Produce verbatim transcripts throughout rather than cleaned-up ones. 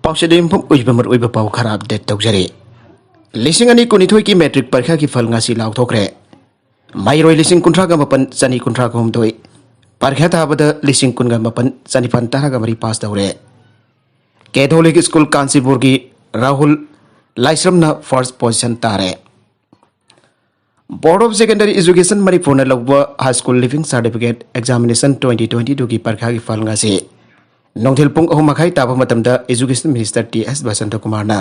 ꯄꯥꯎꯁꯦ ꯌꯨꯝꯐꯝ ꯑꯣꯏꯕ ꯃꯔꯨꯑꯣꯏꯕ ꯄꯥꯎ ꯈꯔ ꯑꯞꯗꯦꯠ ꯇꯧꯖꯔꯤ꯫ ꯂꯤꯁꯤꯡ ꯑꯅꯤ ꯀꯨꯟꯅꯤꯊꯣꯏꯒꯤ ꯃꯦꯇ꯭ꯔꯤꯛ ꯄꯔꯤꯈꯥꯒꯤ ꯐꯜ ꯉꯁꯤ ꯂꯥꯎꯊꯣꯛꯈ꯭ꯔꯦ꯫ ꯃꯍꯩꯔꯣꯏ ꯂꯤꯁꯤꯡ ꯀꯨꯟꯊ꯭ꯔꯥꯒ ꯃꯥꯄꯟ ꯆꯅꯤ ꯀꯨꯟꯊ꯭ꯔꯥꯒ ꯍꯨꯝꯗꯣꯏ ꯄꯔꯤꯈꯥ ꯊꯥꯕꯗ ꯂꯤꯁꯤꯡ ꯀꯨꯟꯒ ꯃꯥꯄꯟ ꯆꯅꯤꯄꯥꯟ ꯇꯔꯥꯒ ꯃꯔꯤ ꯄꯥꯁ ꯇꯧꯔꯦ꯫ ꯀꯦꯊꯣꯂꯤꯛ ꯁ꯭ꯀꯨꯜ ꯀꯥꯟꯆꯤꯄꯨꯔꯒꯤ ꯔꯥꯍꯨꯜ ꯂꯥꯏꯁ꯭ꯔꯝꯅ ꯐꯥꯔꯁ ꯄꯣꯖꯤꯁꯟ ꯇꯥꯔꯦ꯫ ꯕꯣꯔꯗ ꯑꯣꯐ ꯁꯦꯀꯦꯟꯗꯔꯤ ꯏꯖꯨꯀꯦꯁꯟ ꯃꯅꯤꯄꯨꯔꯅ ꯂꯧꯕ high school leaving certificate examination twenty twenty ꯇꯨꯒꯤ ꯄꯔꯤꯈꯥꯒꯤ ꯐꯜ ꯉꯁꯤ ꯅꯨꯡꯊꯤꯜ ꯄꯨꯡ ꯑꯍꯨꯝ ꯃꯈꯥꯏ ꯇꯥꯕ ꯃꯇꯝꯗ ꯏꯖꯨꯀꯦꯁꯟ ꯃꯤꯅꯤꯁꯇꯔ ꯇꯤ ꯑꯦꯁ ꯕꯁꯟꯇ ꯀꯨꯃꯥꯔꯅ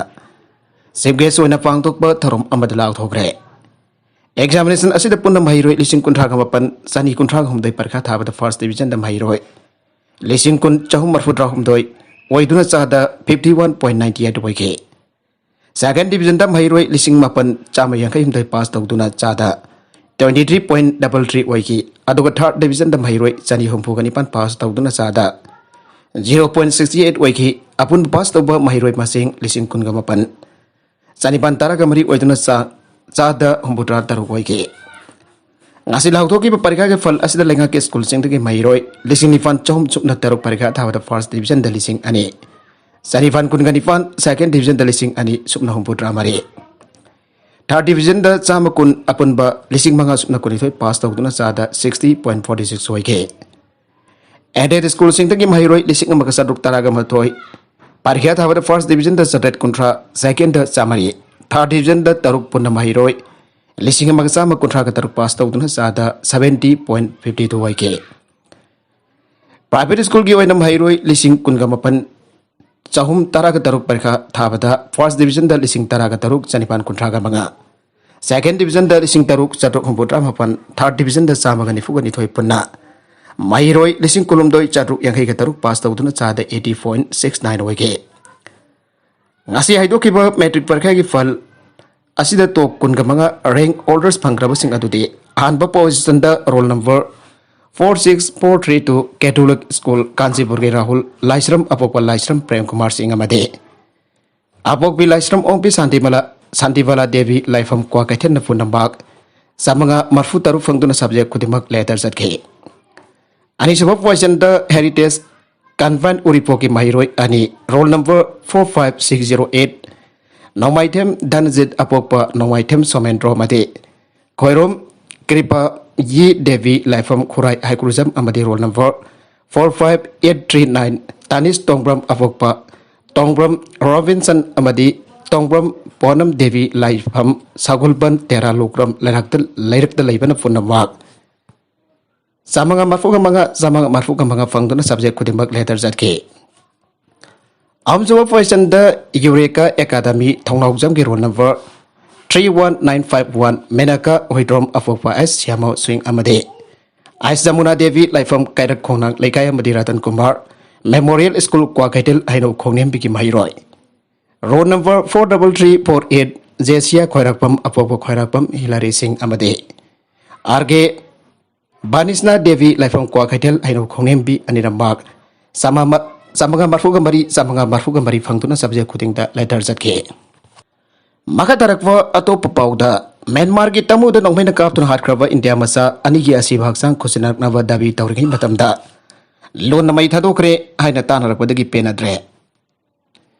ꯆꯤꯐ ꯒꯦꯁ ꯑꯣꯏꯅ ꯄꯥꯡꯊꯣꯛꯄ ꯊꯧꯔꯝ ꯑꯃꯗ ꯂꯥꯎꯊꯣꯛꯈ꯭ꯔꯦ꯫ ꯑꯦꯛꯖꯥꯃꯤꯅꯦꯁꯟ ꯑꯁꯤꯗ ꯄꯨꯟꯅ ꯃꯍꯩꯔꯣꯏ ꯂꯤꯁꯤꯡ ꯀꯨꯟꯊ꯭ꯔꯥꯒ ꯃꯥꯄꯟ ꯆꯅꯤ ꯀꯨꯟꯊ꯭ꯔꯥꯒ ꯍꯨꯝꯗꯣꯏ ꯄꯔꯤꯈꯥ ꯊꯥꯕꯗ ꯐꯥꯔꯁ ꯗꯤꯕꯤꯖꯟꯗ ꯃꯍꯩꯔꯣꯏ ꯂꯤꯁꯤꯡ ꯀꯨꯟ ꯆꯍꯨꯝ ꯃꯔꯤꯐꯨꯇꯔꯥ ꯍꯨꯝꯗꯣꯏ ꯑꯣꯏꯗꯨꯅ ꯆꯥꯗ fifty one point ninety eight ꯑꯣꯏꯈꯤ꯫ ꯁꯦꯀꯦꯟ ꯗꯤꯕꯤꯖꯟꯗ ꯃꯍꯩꯔꯣꯏ ꯂꯤꯁꯤꯡ ꯃꯥꯄꯟ ꯆꯥꯝꯃ ꯌꯥꯡꯈꯩ ꯍꯨꯝꯗꯣꯏ ꯄꯥꯁ ꯇꯧꯗꯨꯅ ꯆꯥꯗ twenty three point double three ꯑꯣꯏꯈꯤ꯫ ꯑꯗꯨꯒ ꯊꯥꯔꯠ ꯗꯤꯕꯤꯖꯟꯗ ꯃꯍꯩꯔꯣꯏ ꯆꯅꯤ ꯍꯨꯝꯐꯨꯒ ꯅꯤꯄꯥꯟ ꯄꯥꯁ ꯇꯧꯗꯨꯅ ꯆꯥꯗ ꯖꯤꯔꯣ ꯄꯣꯏꯟ ꯁꯤꯛꯁꯇꯤ ꯑꯩꯠ ꯑꯣꯏꯈꯤ꯫ ꯑꯄꯨꯟꯕ ꯄꯥꯁ ꯇꯧꯕ ꯃꯍꯩꯔꯣꯏ ꯃꯁꯤꯡ ꯂꯤꯁꯤꯡ ꯀꯨꯟꯒ ꯃꯥꯄꯟ ꯆꯅꯤꯄꯥꯟ ꯇꯔꯥꯒ ꯃꯔꯤ ꯑꯣꯏꯗꯨꯅ ꯆꯥ ꯆꯥꯗ ꯍꯨꯝꯐꯨꯇꯔꯥ ꯇꯔꯨꯛ ꯑꯣꯏꯈꯤ꯫ ꯉꯁꯤ ꯂꯥꯎꯊꯣꯛꯈꯤꯕ ꯄꯔꯤꯈꯥꯒꯤ ꯐꯜ ꯑꯁꯤꯗ ꯂꯩꯉꯥꯛꯀꯤ ꯁ꯭ꯀꯨꯜꯁꯤꯡꯗꯒꯤ ꯃꯍꯩꯔꯣꯏ ꯂꯤꯁꯤꯡ ꯅꯤꯄꯥꯟ ꯆꯍꯨꯝ ꯁꯨꯞꯅ ꯇꯔꯨꯛ ꯄꯔꯤꯈꯥ ꯊꯥꯕꯗ ꯐꯥꯔꯁ ꯗꯤꯕꯤꯖꯟꯗ ꯂꯤꯁꯤꯡ ꯑꯅꯤ ꯆꯅꯤꯄꯥꯟ ꯀꯨꯟꯒ ꯅꯤꯄꯥꯟ, ꯁꯦꯀꯦꯟ ꯗꯤꯕꯤꯖꯟꯗ ꯂꯤꯁꯤꯡ ꯑꯅꯤ ꯁꯨꯞꯅ ꯍꯨꯝꯐꯨꯇꯔꯥ ꯃꯔꯤ, ꯊꯥꯔꯠ ꯗꯤꯕꯤꯖꯟꯗ ꯆꯥꯝꯃ ꯀꯨꯟ, ꯑꯄꯨꯟꯕ ꯂꯤꯁꯤꯡ ꯃꯉꯥ ꯁꯨꯞꯅ ꯀꯨꯟꯅꯤꯊꯣꯏ ꯄꯥꯁ ꯇꯧꯗꯨꯅ ꯆꯥꯗ ꯁꯤꯛꯁꯇꯤ ꯄꯣꯏꯟ ꯐꯣꯔꯇꯤ ꯁꯤꯛꯁ ꯑꯣꯏꯈꯤ꯫ ꯑꯦꯗꯦꯗ ꯁ꯭ꯀꯨꯜꯁꯤꯡꯗꯒꯤ ꯃꯍꯩꯔꯣꯏ ꯂꯤꯁꯤꯡ ꯑꯃꯒ ꯆꯥꯇ꯭ꯔꯨꯛ ꯇꯔꯥꯒ ꯃꯥꯊꯣꯏ ꯄꯔꯤꯈꯥ ꯊꯥꯕꯗ ꯐꯥꯔꯁ ꯗꯤꯕꯤꯖꯟꯗ ꯆꯥꯇ꯭ꯔꯦꯠ ꯀꯨꯟꯊ꯭ꯔꯥ, ꯁꯦꯀꯦꯟꯗ ꯆꯥꯃꯔꯤ, ꯊꯥꯔꯠ ꯗꯤꯕꯤꯖꯟꯗ ꯇꯔꯨꯛ ꯄꯨꯟꯅ ꯃꯍꯩꯔꯣꯏ ꯂꯤꯁꯤꯡ ꯑꯃꯒ ꯆꯥꯝꯃ ꯀꯨꯟꯊ꯭ꯔꯥꯒ ꯇꯔꯨꯛ ꯄꯥꯁ ꯇꯧꯗꯨꯅ ꯆꯥꯗ ꯁꯕꯦꯟꯇꯤ ꯄꯣꯏꯟ ꯐꯤꯐꯇꯤ ꯇꯨ ꯑꯣꯏꯈꯤ꯫ ꯄ꯭ꯔꯥꯏꯚꯦꯠ ꯁ꯭ꯀꯨꯜꯒꯤ ꯑꯣꯏꯅ ꯃꯍꯩꯔꯣꯏ ꯂꯤꯁꯤꯡ ꯀꯨꯟꯒ ꯃꯥꯄꯟ ꯆꯍꯨꯝ ꯇꯔꯥꯒ ꯇꯔꯨꯛ ꯄꯔꯤꯈꯥ ꯊꯥꯕꯗ ꯐꯥꯔꯁ ꯗꯤꯕꯤꯖꯟꯗ ꯂꯤꯁꯤꯡ ꯇꯔꯥꯒ ꯇꯔꯨꯛ ꯆꯅꯤꯄꯥꯟ ꯀꯨꯟꯊ꯭ꯔꯥꯒ ꯃꯉꯥ, ꯁꯦꯀꯦꯟ ꯗꯤꯕꯤꯖꯟꯗ ꯂꯤꯁꯤꯡ ꯇꯔꯨꯛ ꯆꯥꯇ꯭ꯔꯨꯛ ꯍꯨꯝꯐꯨꯇꯔꯥ ꯃꯥꯄꯟ, ꯊꯥꯔꯠ ꯗꯤꯕꯤꯖꯟꯗ ꯆꯥꯝꯃꯒ ꯅꯤꯐꯨꯒ ꯅꯤꯊꯣꯏ ꯄꯨꯟꯅ ꯃꯍꯩꯔꯣꯏ ꯂꯤꯁꯤꯡ ꯀꯨꯟꯍꯨꯝꯗꯣꯏ ꯆꯥꯇ꯭ꯔꯨꯛ ꯌꯥꯡꯈꯩꯒ ꯇꯔꯨꯛ ꯄꯥꯁ ꯇꯧꯗꯨꯅ ꯆꯥꯗ ꯑꯩꯠꯇꯤ ꯄꯣꯏꯟ ꯁꯤꯛꯁ ꯅꯥꯏꯟ ꯑꯣꯏꯈꯤ꯫ ꯉꯁꯤ ꯍꯥꯏꯗꯣꯛꯈꯤꯕ ꯃꯦꯇ꯭ꯔꯤꯛ ꯄꯔꯤꯈꯥꯒꯤ ꯐꯜ ꯑꯁꯤꯗ ꯇꯣꯞ ꯀꯨꯟꯒ ꯃꯉꯥ ꯔꯦꯡꯛ ꯍꯣꯜꯗꯔꯁ ꯐꯪꯈ꯭ꯔꯕꯁꯤꯡ ꯑꯗꯨꯗꯤ ꯑꯍꯥꯟꯕ ꯄꯣꯖꯤꯁꯟꯗ roll number four six four three two Catholic school ꯀꯥꯟꯆꯤꯄꯨꯔꯒꯤ ꯔꯥꯍꯨꯜ ꯂꯥꯏꯁ꯭ꯔꯝ, ꯑꯄꯣꯛꯄ ꯂꯥꯏꯁ꯭ꯔꯝ ꯄ꯭ꯔꯦꯝ ꯀꯨꯃꯥꯔ ꯁꯤꯡ ꯑꯃꯗꯤ ꯑꯄꯣꯛꯄꯤ ꯂꯥꯏꯁ꯭ꯔꯝ ꯑꯣꯡꯕꯤ ꯁꯥꯟꯇꯤꯕꯂꯥ, ꯁꯥꯟꯇꯤꯕꯂꯥ ꯗꯦꯕꯤ ꯂꯥꯏꯐꯝ ꯀ꯭ꯋꯥꯀꯩꯊꯦꯜꯅ ꯄꯨꯟꯅ ꯃꯥꯔꯛ ꯆꯥꯝꯃꯉꯥ ꯃꯔꯤꯐꯨ ꯇꯔꯨꯛ ꯐꯪꯗꯨꯅ ꯁꯕꯖꯦꯛ ꯈꯨꯗꯤꯡꯃꯛ ꯂꯦꯇꯔ ꯆꯠꯈꯤ꯫ ꯑꯅꯤꯁꯨꯕ ꯄꯣꯖꯤꯁꯟꯗ ꯍꯦꯔꯤꯇꯦꯖ ꯀꯟꯚꯦꯟ ꯎꯔꯤꯄꯣꯛꯀꯤ ꯃꯍꯩꯔꯣꯏ ꯑꯅꯤ, roll number four five six zero eight, Nongmaithem Dhanajit ꯑꯄꯣꯛꯄ ꯅꯣꯡꯃꯥꯏꯊꯦꯝ ꯁꯣꯃꯦꯟꯗ꯭ꯔꯣ ꯑꯃꯗꯤ ꯈꯣꯏꯔꯣꯝ ꯀ꯭ꯔꯤꯄꯥ ꯌꯤ ꯗꯦꯕꯤ ꯂꯥꯏꯐꯝ ꯈꯨꯔꯥꯏ ꯍꯩꯀ꯭ꯔꯨꯖꯝ ꯑꯃꯗꯤ roll number four five eight three nine Tanish Tongbram ꯑꯄꯣꯛꯄ ꯇꯣꯡꯕ꯭ꯔꯝ ꯔꯣꯕꯤꯟꯁꯟ ꯑꯃꯗꯤ ꯇꯣꯡꯕ꯭ꯔꯝ ꯄꯣꯅꯝ ꯗꯦꯕꯤ ꯂꯥꯏꯐꯝ ꯁꯒꯨꯜꯕꯟ ꯇꯦꯔꯥ ꯂꯨꯀ꯭ꯔꯝ ꯂꯩꯔꯛꯇ ꯂꯩꯔꯛꯇ ꯂꯩꯕꯅ ꯄꯨꯟꯅꯃꯛ ꯆꯥꯃꯉꯥ ꯃꯔꯐꯨꯒ ꯃꯉꯥ, ꯆꯥꯃꯉꯥ ꯃꯔꯐꯨꯒ ꯃꯉꯥ ꯐꯪꯗꯨꯅ subject ꯈꯨꯗꯤꯡꯃꯛ letter ꯆꯠꯈꯤ꯫ ꯑꯍꯨꯝꯁꯨꯕ positionꯗ ꯌꯨꯔꯦꯀꯥ ꯑꯦꯀꯥꯗꯃꯤ ꯊꯣꯡꯅꯥꯎꯖꯝꯒꯤ roll number three one nine five one Menaka Huidrom ꯑꯄꯣꯛꯄ ꯑꯦꯁ ꯁ꯭ꯌꯥꯃꯣ ꯁ꯭ꯋꯤꯡ ꯑꯃꯗꯤ ꯑꯦꯁ ꯖꯃꯨꯅꯥ ꯗꯦꯕꯤ ꯂꯥꯏꯐꯝ ꯀꯩꯔꯛ ꯈꯣꯡꯅꯥꯡ ꯂꯩꯀꯥꯏ ꯑꯃꯗꯤ ꯔꯇꯟ ꯀꯨꯃꯥꯔ ꯃꯦꯃꯣꯔꯤꯌꯦꯜ ꯁ꯭ꯀꯨꯜ ꯀ꯭ꯋꯥꯀꯩꯊꯦꯜ ꯍꯩꯅꯧ ꯈꯣꯡꯅꯦꯝꯕꯤꯒꯤ ꯃꯍꯩꯔꯣꯏ꯫ Roll number four double three four eight Jessia Khwairakpam ꯑꯄꯣꯛꯄ ꯈ꯭ꯋꯥꯏꯔꯥꯛꯄꯝ ꯍꯤꯂꯥꯔꯤ ꯁꯤꯡ ꯑꯃꯗꯤ ꯑꯥꯔ ꯀꯦ ꯕꯥꯅꯤꯁꯅꯥ ꯗꯦꯕꯤ ꯂꯥꯏꯐꯝ ꯀ꯭ꯋꯥꯀꯩꯊꯦꯜ ꯍꯩꯅꯧ ꯈꯣꯡꯅꯦꯝꯕꯤ ꯑꯅꯤꯔꯝꯕꯥꯛ ꯆꯥꯃꯉꯥ ꯃꯔꯐꯨꯒ ꯃꯔꯤ, ꯆꯥꯃꯉꯥ ꯃꯔꯐꯨꯒ ꯃꯔꯤ ꯐꯪꯗꯨꯅ subject ꯈꯨꯗꯤꯡꯗ letter ꯆꯠꯈꯤ꯫ ꯃꯈꯥ ꯇꯥꯔꯛꯄ ꯑꯇꯣꯞꯄ ꯄꯥꯎꯗ, ꯃ꯭ꯌꯥꯟꯃꯥꯔꯒꯤ ꯇꯃꯨꯗ ꯅꯣꯡꯃꯩꯅ ꯀꯥꯞꯇꯨꯅ ꯍꯥꯠꯈ꯭ꯔꯕ ꯏꯟꯗꯤꯌꯥ ꯃꯆꯥ ꯑꯅꯤꯒꯤ ꯑꯁꯤꯕ ꯍꯛꯆꯥꯡ ꯈꯨꯠꯁꯤꯟꯅꯔꯛꯅꯕ ꯗꯥꯕꯤ ꯇꯧꯔꯤꯉꯩ ꯃꯇꯝꯗ ꯂꯣꯟꯅ ꯃꯩ ꯊꯥꯗꯣꯛꯈ꯭ꯔꯦ ꯍꯥꯏꯅ ꯇꯥꯅꯔꯛꯄꯗꯒꯤ ꯄꯦꯟꯅꯗ꯭ꯔꯦ꯫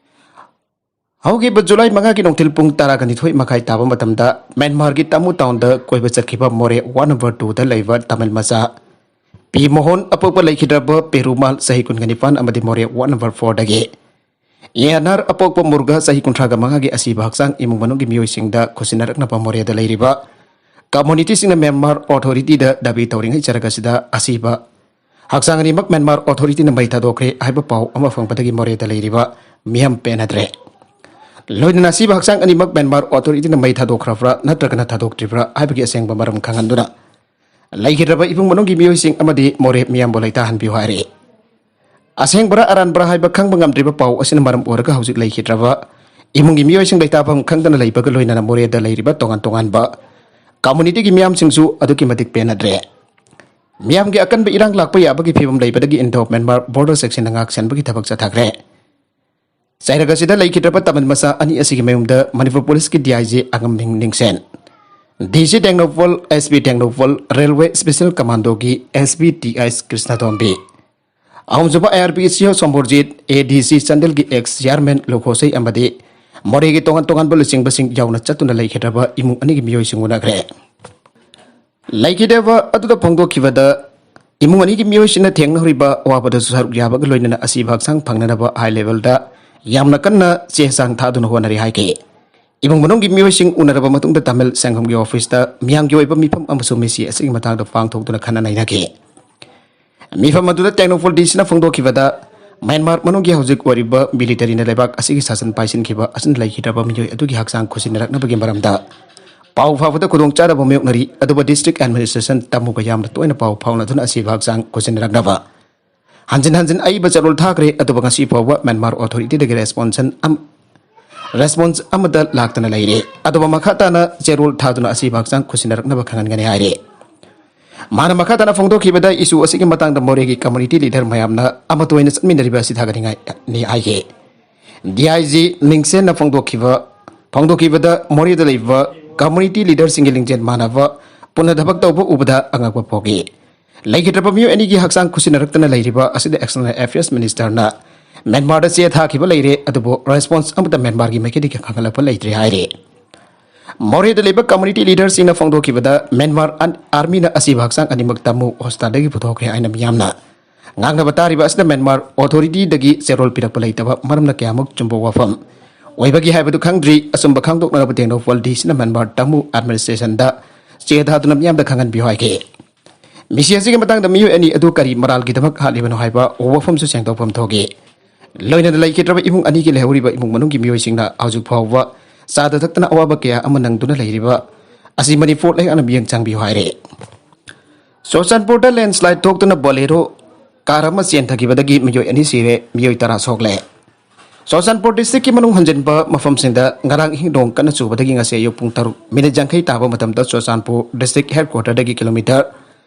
ꯍꯧꯈꯤꯕ ꯖꯨꯂꯥꯏ ꯃꯉꯥꯒꯤ ꯅꯨꯡꯊꯤꯜ ꯄꯨꯡ ꯇꯔꯥꯒ ꯅꯤꯊꯣꯏ ꯃꯈꯥꯏ ꯇꯥꯕ ꯃꯇꯝꯗ ꯃ꯭ꯌꯥꯟꯃꯥꯔꯒꯤ ꯇꯃꯨ ꯇꯥꯎꯟꯗ ꯀꯣꯏꯕ ꯆꯠꯈꯤꯕ ꯃꯣꯔꯦ ꯋꯥꯔꯗ ꯅꯝꯕꯔ ꯇꯨꯗ ꯂꯩꯕ ꯇꯥꯃꯤꯜ ꯃꯆꯥ ꯄꯤ ꯃꯣꯍꯟ ꯑꯄꯣꯛꯄ ꯂꯩꯈꯤꯗ꯭ꯔꯕ ꯄꯦꯔꯨꯃꯥꯜ ꯆꯍꯤ ꯀꯨꯟꯒ ꯅꯤꯄꯥꯟ ꯑꯃꯗꯤ ꯃꯣꯔꯦ ꯋꯥꯔꯗ ꯅꯝꯕꯔ ꯐꯣꯔꯗꯒꯤ ꯑꯦ ꯑꯦꯟ ꯑꯥꯔ ꯑꯄꯣꯛꯄ ꯃꯨꯔꯒ ꯆꯍꯤ ꯀꯨꯟꯊ꯭ꯔꯥꯒ ꯃꯉꯥꯒꯤ ꯑꯁꯤꯕ ꯍꯛꯆꯥꯡ ꯏꯃꯨꯡ ꯃꯅꯨꯡꯒꯤ ꯃꯤꯑꯣꯏꯁꯤꯡꯗ ꯈꯨꯠꯁꯤꯟꯅꯔꯛꯅꯕ ꯃꯣꯔꯦꯗ ꯂꯩꯔꯤꯕ ꯀꯝꯃꯨꯅꯤꯇꯤꯁꯤꯡꯅ ꯃ꯭ꯌꯥꯟꯃꯥꯔ ꯑꯣꯊꯣꯔꯤꯇꯤꯗ ꯗꯥꯕꯤ ꯇꯧꯔꯤꯉꯩ ꯆꯔꯛ ꯑꯁꯤꯗ ꯑꯁꯤꯕ ꯍꯛꯆꯥꯡ ꯑꯅꯤꯃꯛ ꯃ꯭ꯌꯥꯟꯃꯥꯔ ꯑꯣꯊꯣꯔꯤꯇꯤꯅ ꯃꯩ ꯊꯥꯗꯣꯛꯈ꯭ꯔꯦ ꯍꯥꯏꯕ ꯄꯥꯎ ꯑꯃ ꯐꯪꯕꯗꯒꯤ ꯃꯣꯔꯦꯗ ꯂꯩꯔꯤꯕ ꯃꯤꯌꯥꯝ ꯄꯦꯟꯅꯗ꯭ꯔꯦ꯫ ꯂꯣꯏꯅꯅ ꯑꯁꯤꯕ ꯍꯛꯆꯥꯡ ꯑꯅꯤꯃꯛ ꯃ꯭ꯌꯥꯟꯃꯥꯔ ꯑꯣꯊꯣꯔꯤꯇꯤꯅ ꯃꯩ ꯊꯥꯗꯣꯛꯈ꯭ꯔꯕ꯭ꯔꯥ ꯅꯠꯇ꯭ꯔꯒꯅ ꯊꯥꯗꯣꯛꯇ꯭ꯔꯤꯕ꯭ꯔꯥ ꯍꯥꯏꯕꯒꯤ ꯑꯁꯦꯡꯕ ꯃꯔꯝ ꯈꯪꯍꯟꯗꯨꯅ ꯂꯩꯈꯤꯗ꯭ꯔꯕ ꯏꯃꯨꯡ ꯃꯅꯨꯡꯒꯤ ꯃꯤꯑꯣꯏꯁꯤꯡ ꯑꯃꯗꯤ ꯃꯣꯔꯦ ꯃꯤꯌꯥꯝꯕꯨ ꯂꯩꯇꯥꯍꯟꯕꯤꯌꯨ ꯍꯥꯏꯔꯤ꯫ ꯑꯁꯦꯡꯕꯔꯥ ꯑꯔꯥꯟꯕꯔꯥ ꯍꯥꯏꯕ ꯈꯪꯕ ꯉꯝꯗ꯭ꯔꯤꯕ ꯄꯥꯎ ꯑꯁꯤꯅ ꯃꯔꯝ ꯑꯣꯏꯔꯒ ꯍꯧꯖꯤꯛ ꯂꯩꯈꯤꯗ꯭ꯔꯕ ꯏꯃꯨꯡꯒꯤ ꯃꯤꯑꯣꯏꯁꯤꯡ ꯂꯩꯇꯥꯐꯝ ꯈꯪꯗꯅ ꯂꯩꯕꯒ ꯂꯣꯏꯅꯅ ꯃꯣꯔꯦꯗ ꯂꯩꯔꯤꯕ ꯇꯣꯉꯥꯟ ꯇꯣꯉꯥꯟꯕ ꯀꯝꯃꯨꯅꯤꯇꯤꯒꯤ ꯃꯤꯌꯥꯝꯁꯤꯡꯁꯨ ꯑꯗꯨꯛꯀꯤ ꯃꯇꯤꯛ ꯄꯦꯟꯅꯗ꯭ꯔꯦ꯫ ꯃꯤꯌꯥꯝꯒꯤ ꯑꯀꯟꯕ ꯏꯔꯥꯡ ꯂꯥꯛꯄ ꯌꯥꯕꯒꯤ ꯐꯤꯕꯝ ꯂꯩꯕꯗꯒꯤ ꯏꯟꯗꯣ ꯃ꯭ꯌꯥꯟꯃꯥꯔ ꯕꯣꯔꯗꯔ ꯁꯦꯛꯁꯟꯅ ꯉꯥꯛ ꯁꯦꯟꯕꯒꯤ ꯊꯕꯛ ꯆꯠꯊꯈ꯭ꯔꯦ꯫ ꯆꯩꯔꯛ ꯑꯁꯤꯗ ꯂꯩꯈꯤꯗ꯭ꯔꯕ ꯇꯥꯃꯤꯜ ꯃꯆꯥ ꯑꯅꯤ ꯑꯁꯤꯒꯤ ꯃꯌꯨꯝꯗ ꯃꯅꯤꯄꯨꯔ ꯄꯨꯂꯤꯁꯀꯤ D I G ꯑꯉꯝꯍꯤꯡ Ningshen, D C Tengnoupal, S P Tengnoupal, railway special ꯀꯃꯥꯟꯗꯣꯒꯤ S P T S Krishnatombi, ꯑꯍꯨꯝꯁꯨꯕ ꯑꯥꯏ ꯑꯥꯔ ꯄꯤ ꯁꯤ ꯑꯣ ꯁꯣꯝꯕꯣꯔꯖꯤꯠ, ꯑꯦ ꯗꯤ ꯁꯤ ꯆꯥꯟꯗꯦꯜꯒꯤ ꯑꯦꯛꯁ ꯆꯤꯌꯥꯔꯃꯦꯟ ꯂꯨꯈꯣꯁꯩ ꯑꯃꯗꯤ ꯃꯣꯔꯦꯒꯤ ꯇꯣꯉꯥꯟ ꯇꯣꯉꯥꯟꯕ ꯂꯨꯆꯤꯡꯕꯁꯤꯡ ꯌꯥꯎꯅ ꯆꯠꯇꯨꯅ ꯂꯩꯈꯤꯗ꯭ꯔꯕ ꯏꯃꯨꯡ ꯑꯅꯤꯒꯤ ꯃꯤꯑꯣꯏꯁꯤꯡ ꯎꯅꯈ꯭ꯔꯦ꯫ ꯂꯩꯈꯤꯗꯕ ꯑꯗꯨꯗ ꯐꯣꯡꯗꯣꯛꯈꯤꯕꯗ, ꯏꯃꯨꯡ ꯑꯅꯤꯒꯤ ꯃꯤꯑꯣꯏꯁꯤꯡꯅ ꯊꯦꯡꯅꯍꯧꯔꯤꯕ ꯑꯋꯥꯕꯗꯁꯨ ꯁꯔꯨꯛ ꯌꯥꯕꯒ ꯂꯣꯏꯅꯅ ꯑꯁꯤꯕ ꯍꯛꯆꯥꯡ ꯐꯪꯅꯅꯕ ꯍꯥꯏ ꯂꯦꯚꯦꯜꯗ ꯌꯥꯝꯅ ꯀꯟꯅ ꯆꯦ ꯆꯥꯡ ꯊꯥꯗꯨꯅ ꯍꯣꯠꯅꯔꯤ ꯍꯥꯏꯈꯤ꯫ ꯏꯃꯨꯡ ꯃꯅꯨꯡꯒꯤ ꯃꯤꯑꯣꯏꯁꯤꯡ ꯎꯅꯔꯕ ꯃꯇꯨꯡꯗ ꯇꯥꯃꯤꯜ ꯁꯪꯒꯝꯒꯤ ꯑꯣꯐꯤꯁꯇ ꯃꯤꯌꯥꯝꯒꯤ ꯑꯣꯏꯕ ꯃꯤꯐꯝ ꯑꯃꯁꯨ ꯃꯤꯁꯤ ꯑꯁꯤꯒꯤ ꯃꯇꯥꯡꯗ ꯄꯥꯡꯊꯣꯛꯇꯨꯅ ꯈꯟꯅ ꯅꯩꯅꯈꯤ꯫ ꯃꯤꯐꯝ ꯑꯗꯨꯗ ꯇꯦꯡꯅꯧꯄꯜ ꯗꯤ ꯁꯤꯅ ꯐꯣꯡꯗꯣꯛꯈꯤꯕꯗ, ꯃ꯭ꯌꯥꯟꯃꯥꯔ ꯃꯅꯨꯡꯒꯤ ꯍꯧꯖꯤꯛ ꯑꯣꯏꯔꯤꯕ ꯃꯤꯂꯤꯇꯔꯤꯅ ꯂꯩꯕꯥꯛ ꯑꯁꯤꯒꯤ ꯁꯥꯁꯟ ꯄꯥꯏꯁꯤꯟꯈꯤꯕ ꯑꯁꯤꯅ ꯂꯩꯈꯤꯗ꯭ꯔꯕ ꯃꯤꯑꯣꯏ ꯑꯗꯨꯒꯤ ꯍꯛꯆꯥꯡ ꯈꯨꯠꯁꯤꯟꯅꯔꯛꯅꯕꯒꯤ ꯃꯔꯝꯗ ꯄꯥꯎ ꯐꯥꯎꯕꯗ ꯈꯨꯗꯣꯡꯆꯥꯗꯕ ꯃꯥꯌꯣꯛꯅꯔꯤ꯫ ꯑꯗꯨꯕꯨ ꯗꯤꯁꯇ꯭ꯔꯤꯛ ꯑꯦꯗꯃꯤꯅꯤꯁꯇ꯭ꯔꯦꯁꯟ ꯇꯥꯃꯨꯒ ꯌꯥꯝꯅ ꯇꯣꯏꯅ ꯄꯥꯎ ꯐꯥꯎꯅꯗꯨꯅ ꯑꯁꯤꯕ ꯍꯛꯆꯥꯡ ꯈꯨꯠꯁꯤꯟꯅꯔꯛꯅꯕ ꯍꯟꯖꯤꯟ ꯍꯟꯖꯤꯟ ꯑꯏꯕ ꯆꯦꯔꯣꯜ ꯊꯥꯈ꯭ꯔꯦ꯫ ꯑꯗꯨꯕꯨ ꯉꯁꯤ ꯐꯥꯎꯕ ꯃ꯭ꯌꯥꯟꯃꯥꯔ ꯑꯣꯊꯣꯔꯤꯇꯤꯗꯒꯤ ꯔꯦꯁꯄꯣꯟꯁꯟ ꯑꯝ-, ꯔꯦꯁꯄꯣꯟꯁ ꯑꯃꯠꯇ ꯂꯥꯛꯇꯅ ꯂꯩꯔꯦ꯫ ꯑꯗꯨꯕꯨ ꯃꯈꯥ ꯇꯥꯅ ꯆꯦꯔꯣꯜ ꯊꯥꯗꯨꯅ ꯑꯁꯤꯕ ꯍꯛꯆꯥꯡ ꯈꯨꯠꯁꯤꯟꯅꯔꯛꯅꯕ ꯈꯪꯍꯟꯒꯅꯤ ꯍꯥꯏꯔꯦ꯫ ꯃꯥꯅ ꯃꯈꯥ ꯇꯥꯅ ꯐꯣꯡꯗꯣꯛꯈꯤꯕꯗ, ꯏꯁꯨ ꯑꯁꯤꯒꯤ ꯃꯇꯥꯡꯗ ꯃꯣꯔꯦꯒꯤ ꯀꯝꯃꯨꯅꯤꯇꯤ ꯂꯤꯗꯔ ꯃꯌꯥꯝꯅ ꯑꯃꯠꯇ ꯑꯣꯏꯅ ꯆꯠꯃꯤꯟꯅꯔꯤꯕ ꯑꯁꯤ ꯊꯥꯒꯠꯅꯤꯡꯉꯥꯏꯅꯤ ꯍꯥꯏꯈꯤ꯫ ꯗꯤ ꯑꯥꯏ ꯖꯤ ꯅꯤꯡꯁꯦꯟꯅ ꯐꯣꯡꯗꯣꯛꯈꯤꯕ, ꯐꯣꯡꯗꯣꯛꯈꯤꯕꯗ, ꯃꯣꯔꯦꯗ ꯂꯩꯕ ꯀꯝꯃꯨꯅꯤꯇꯤ ꯂꯤꯗꯔꯁꯤꯡꯒꯤ ꯂꯤꯡꯖꯦꯜ ꯃꯥꯟꯅꯕ ꯄꯨꯟꯅ ꯊꯕꯛ ꯇꯧꯕ ꯎꯕꯗ ꯑꯉꯛꯄ ꯄꯣꯛꯏ꯫ ꯂꯩꯈꯤꯗ꯭ꯔꯕ ꯃꯤꯑꯣꯏ ꯑꯅꯤꯒꯤ ꯍꯛꯆꯥꯡ ꯈꯨꯠꯁꯤꯟꯅꯔꯛꯇꯅ ꯂꯩꯔꯤꯕ ꯑꯁꯤꯗ ꯑꯦꯛꯁꯇꯔꯅꯦꯜ ꯑꯦꯐꯤꯌꯔꯁ ꯃꯤꯅꯤꯁꯇꯔꯅ ꯃ꯭ꯌꯥꯟꯃꯥꯔꯗ ꯆꯦ ꯊꯥꯈꯤꯕ ꯂꯩꯔꯦ, ꯑꯗꯨꯕꯨ ꯔꯦꯁꯄꯣꯟꯁ ꯑꯃꯠꯇ ꯃ꯭ꯌꯥꯟꯃꯥꯔꯒꯤ ꯃꯥꯏꯀꯩꯗꯒꯤ ꯈꯪꯍꯜꯂꯛꯄ ꯂꯩꯇ꯭ꯔꯦ ꯍꯥꯏꯔꯦ꯫ ꯃꯣꯔꯦꯗ ꯂꯩꯕ ꯀꯝꯃꯨꯅꯤꯇꯤ ꯂꯤꯗꯔꯁꯤꯡꯅ ꯐꯣꯡꯗꯣꯛꯈꯤꯕꯗ, ꯃ꯭ꯌꯥꯟꯃꯥꯔ ꯑꯟ-, ꯑꯥꯔꯃꯤꯅ ꯑꯁꯤꯕ ꯍꯛꯆꯥꯡ ꯑꯅꯤꯃꯛ ꯇꯥꯃꯨ ꯍꯣꯁꯄꯤꯇꯥꯜꯗꯒꯤ ꯄꯨꯊꯣꯛꯈ꯭ꯔꯦ ꯍꯥꯏꯅ ꯃꯤꯌꯥꯝꯅ ꯉꯥꯡꯅꯕ ꯇꯥꯔꯤꯕ ꯑꯁꯤꯗ ꯃ꯭ꯌꯥꯟꯃꯥꯔ ꯑꯣꯊꯣꯔꯤꯇꯤꯗꯒꯤ ꯆꯦꯔꯣꯜ ꯄꯤꯔꯛꯄ ꯂꯩꯇꯕ ꯃꯔꯝꯅ ꯀꯌꯥꯃꯨꯛ ꯆꯨꯝꯕ ꯋꯥꯐꯝ ꯑꯣꯏꯕꯒꯦ ꯍꯥꯏꯕꯗꯨ ꯈꯪꯗ꯭ꯔꯤ꯫ ꯑꯆꯨꯝꯕ ꯈꯪꯗꯣꯛꯅꯅꯕ ꯇꯦꯡꯅꯧꯄꯜ ꯗꯤ ꯁꯤꯅ ꯃ꯭ꯌꯥꯟꯃꯥꯔ ꯇꯥꯃꯨ ꯑꯦꯗꯃꯤꯅꯤꯁꯇ꯭ꯔꯦꯁꯟꯗ ꯆꯦ ꯊꯥꯗꯨꯅ ꯃꯤꯌꯥꯝꯗ ꯈꯪꯍꯟꯕꯤꯌꯨ ꯍꯥꯏꯈꯤ꯫ ꯃꯤꯁꯤ ꯑꯁꯤꯒꯤ ꯃꯇꯥꯡꯗ ꯃꯤꯑꯣꯏ ꯑꯅꯤ ꯑꯗꯨ ꯀꯔꯤ ꯃꯔꯥꯜꯒꯤꯗꯃꯛ ꯍꯥꯠꯂꯤꯕꯅꯣ ꯍꯥꯏꯕ ꯋꯥꯐꯝꯁꯨ ꯁꯦꯡꯗꯣꯛꯐꯝ ꯊꯣꯛꯏ꯫ ꯂꯣꯏꯅꯅ ꯂꯩꯈꯤꯗ꯭ꯔꯕ ꯏꯃꯨꯡ ꯑꯅꯤꯒꯤ ꯂꯩꯍꯧꯔꯤꯕ ꯏꯃꯨꯡ ꯃꯅꯨꯡꯒꯤ ꯃꯤꯑꯣꯏꯁꯤꯡꯅ ꯍꯧꯖꯤꯛ ꯐꯥꯎꯕ ꯆꯥꯗ ꯊꯛꯇꯅ ꯑꯋꯥꯕ ꯀꯌꯥ ꯑꯃ ꯅꯪꯗꯨꯅ ꯂꯩꯔꯤꯕ ꯑꯁꯤ ꯃꯅꯤꯄꯨꯔ ꯂꯩꯉꯥꯛꯅ ꯃꯤꯠꯌꯦꯡ ꯆꯪꯕꯤꯌꯨ ꯍꯥꯏꯔꯦ꯫ ꯆꯨꯔꯆꯥꯟꯄꯨꯔꯗ ꯂꯦꯟꯁꯂꯥꯏꯗ ꯊꯣꯛꯇꯨꯅ ꯕꯣꯂꯦꯔꯣ ꯀꯥꯔ ꯑꯃ ꯆꯦꯟꯊꯈꯤꯕꯗꯒꯤ ꯃꯤꯑꯣꯏ ꯑꯅꯤ ꯁꯤꯔꯦ, ꯃꯤꯑꯣꯏ ꯇꯔꯥ ꯁꯣꯛꯂꯦ꯫ ꯆꯨꯔꯆꯥꯟꯄꯨꯔ ꯗꯤꯁꯇ꯭ꯔꯤꯛꯀꯤ ꯃꯅꯨꯡ ꯍꯟꯖꯤꯟꯕ ꯃꯐꯝꯁꯤꯡꯗ ꯉꯔꯥꯡ ꯑꯍꯤꯡ ꯅꯣꯡ ꯀꯟꯅ ꯆꯨꯕꯗꯒꯤ ꯉꯁꯤ ꯑꯌꯨꯛ ꯄꯨꯡ ꯇꯔꯨꯛ ꯃꯤꯅꯤꯠ ꯌꯥꯡꯈꯩ ꯇꯥꯕ ꯃꯇꯝꯗ ꯆꯨꯔꯆꯥꯟꯄꯨꯔ ꯗꯤꯁꯇ꯭ꯔꯤꯛ ꯍꯦꯗꯀ꯭ꯋꯥꯇꯔꯗꯒꯤ ꯀꯤꯂꯣꯃꯤꯇꯔ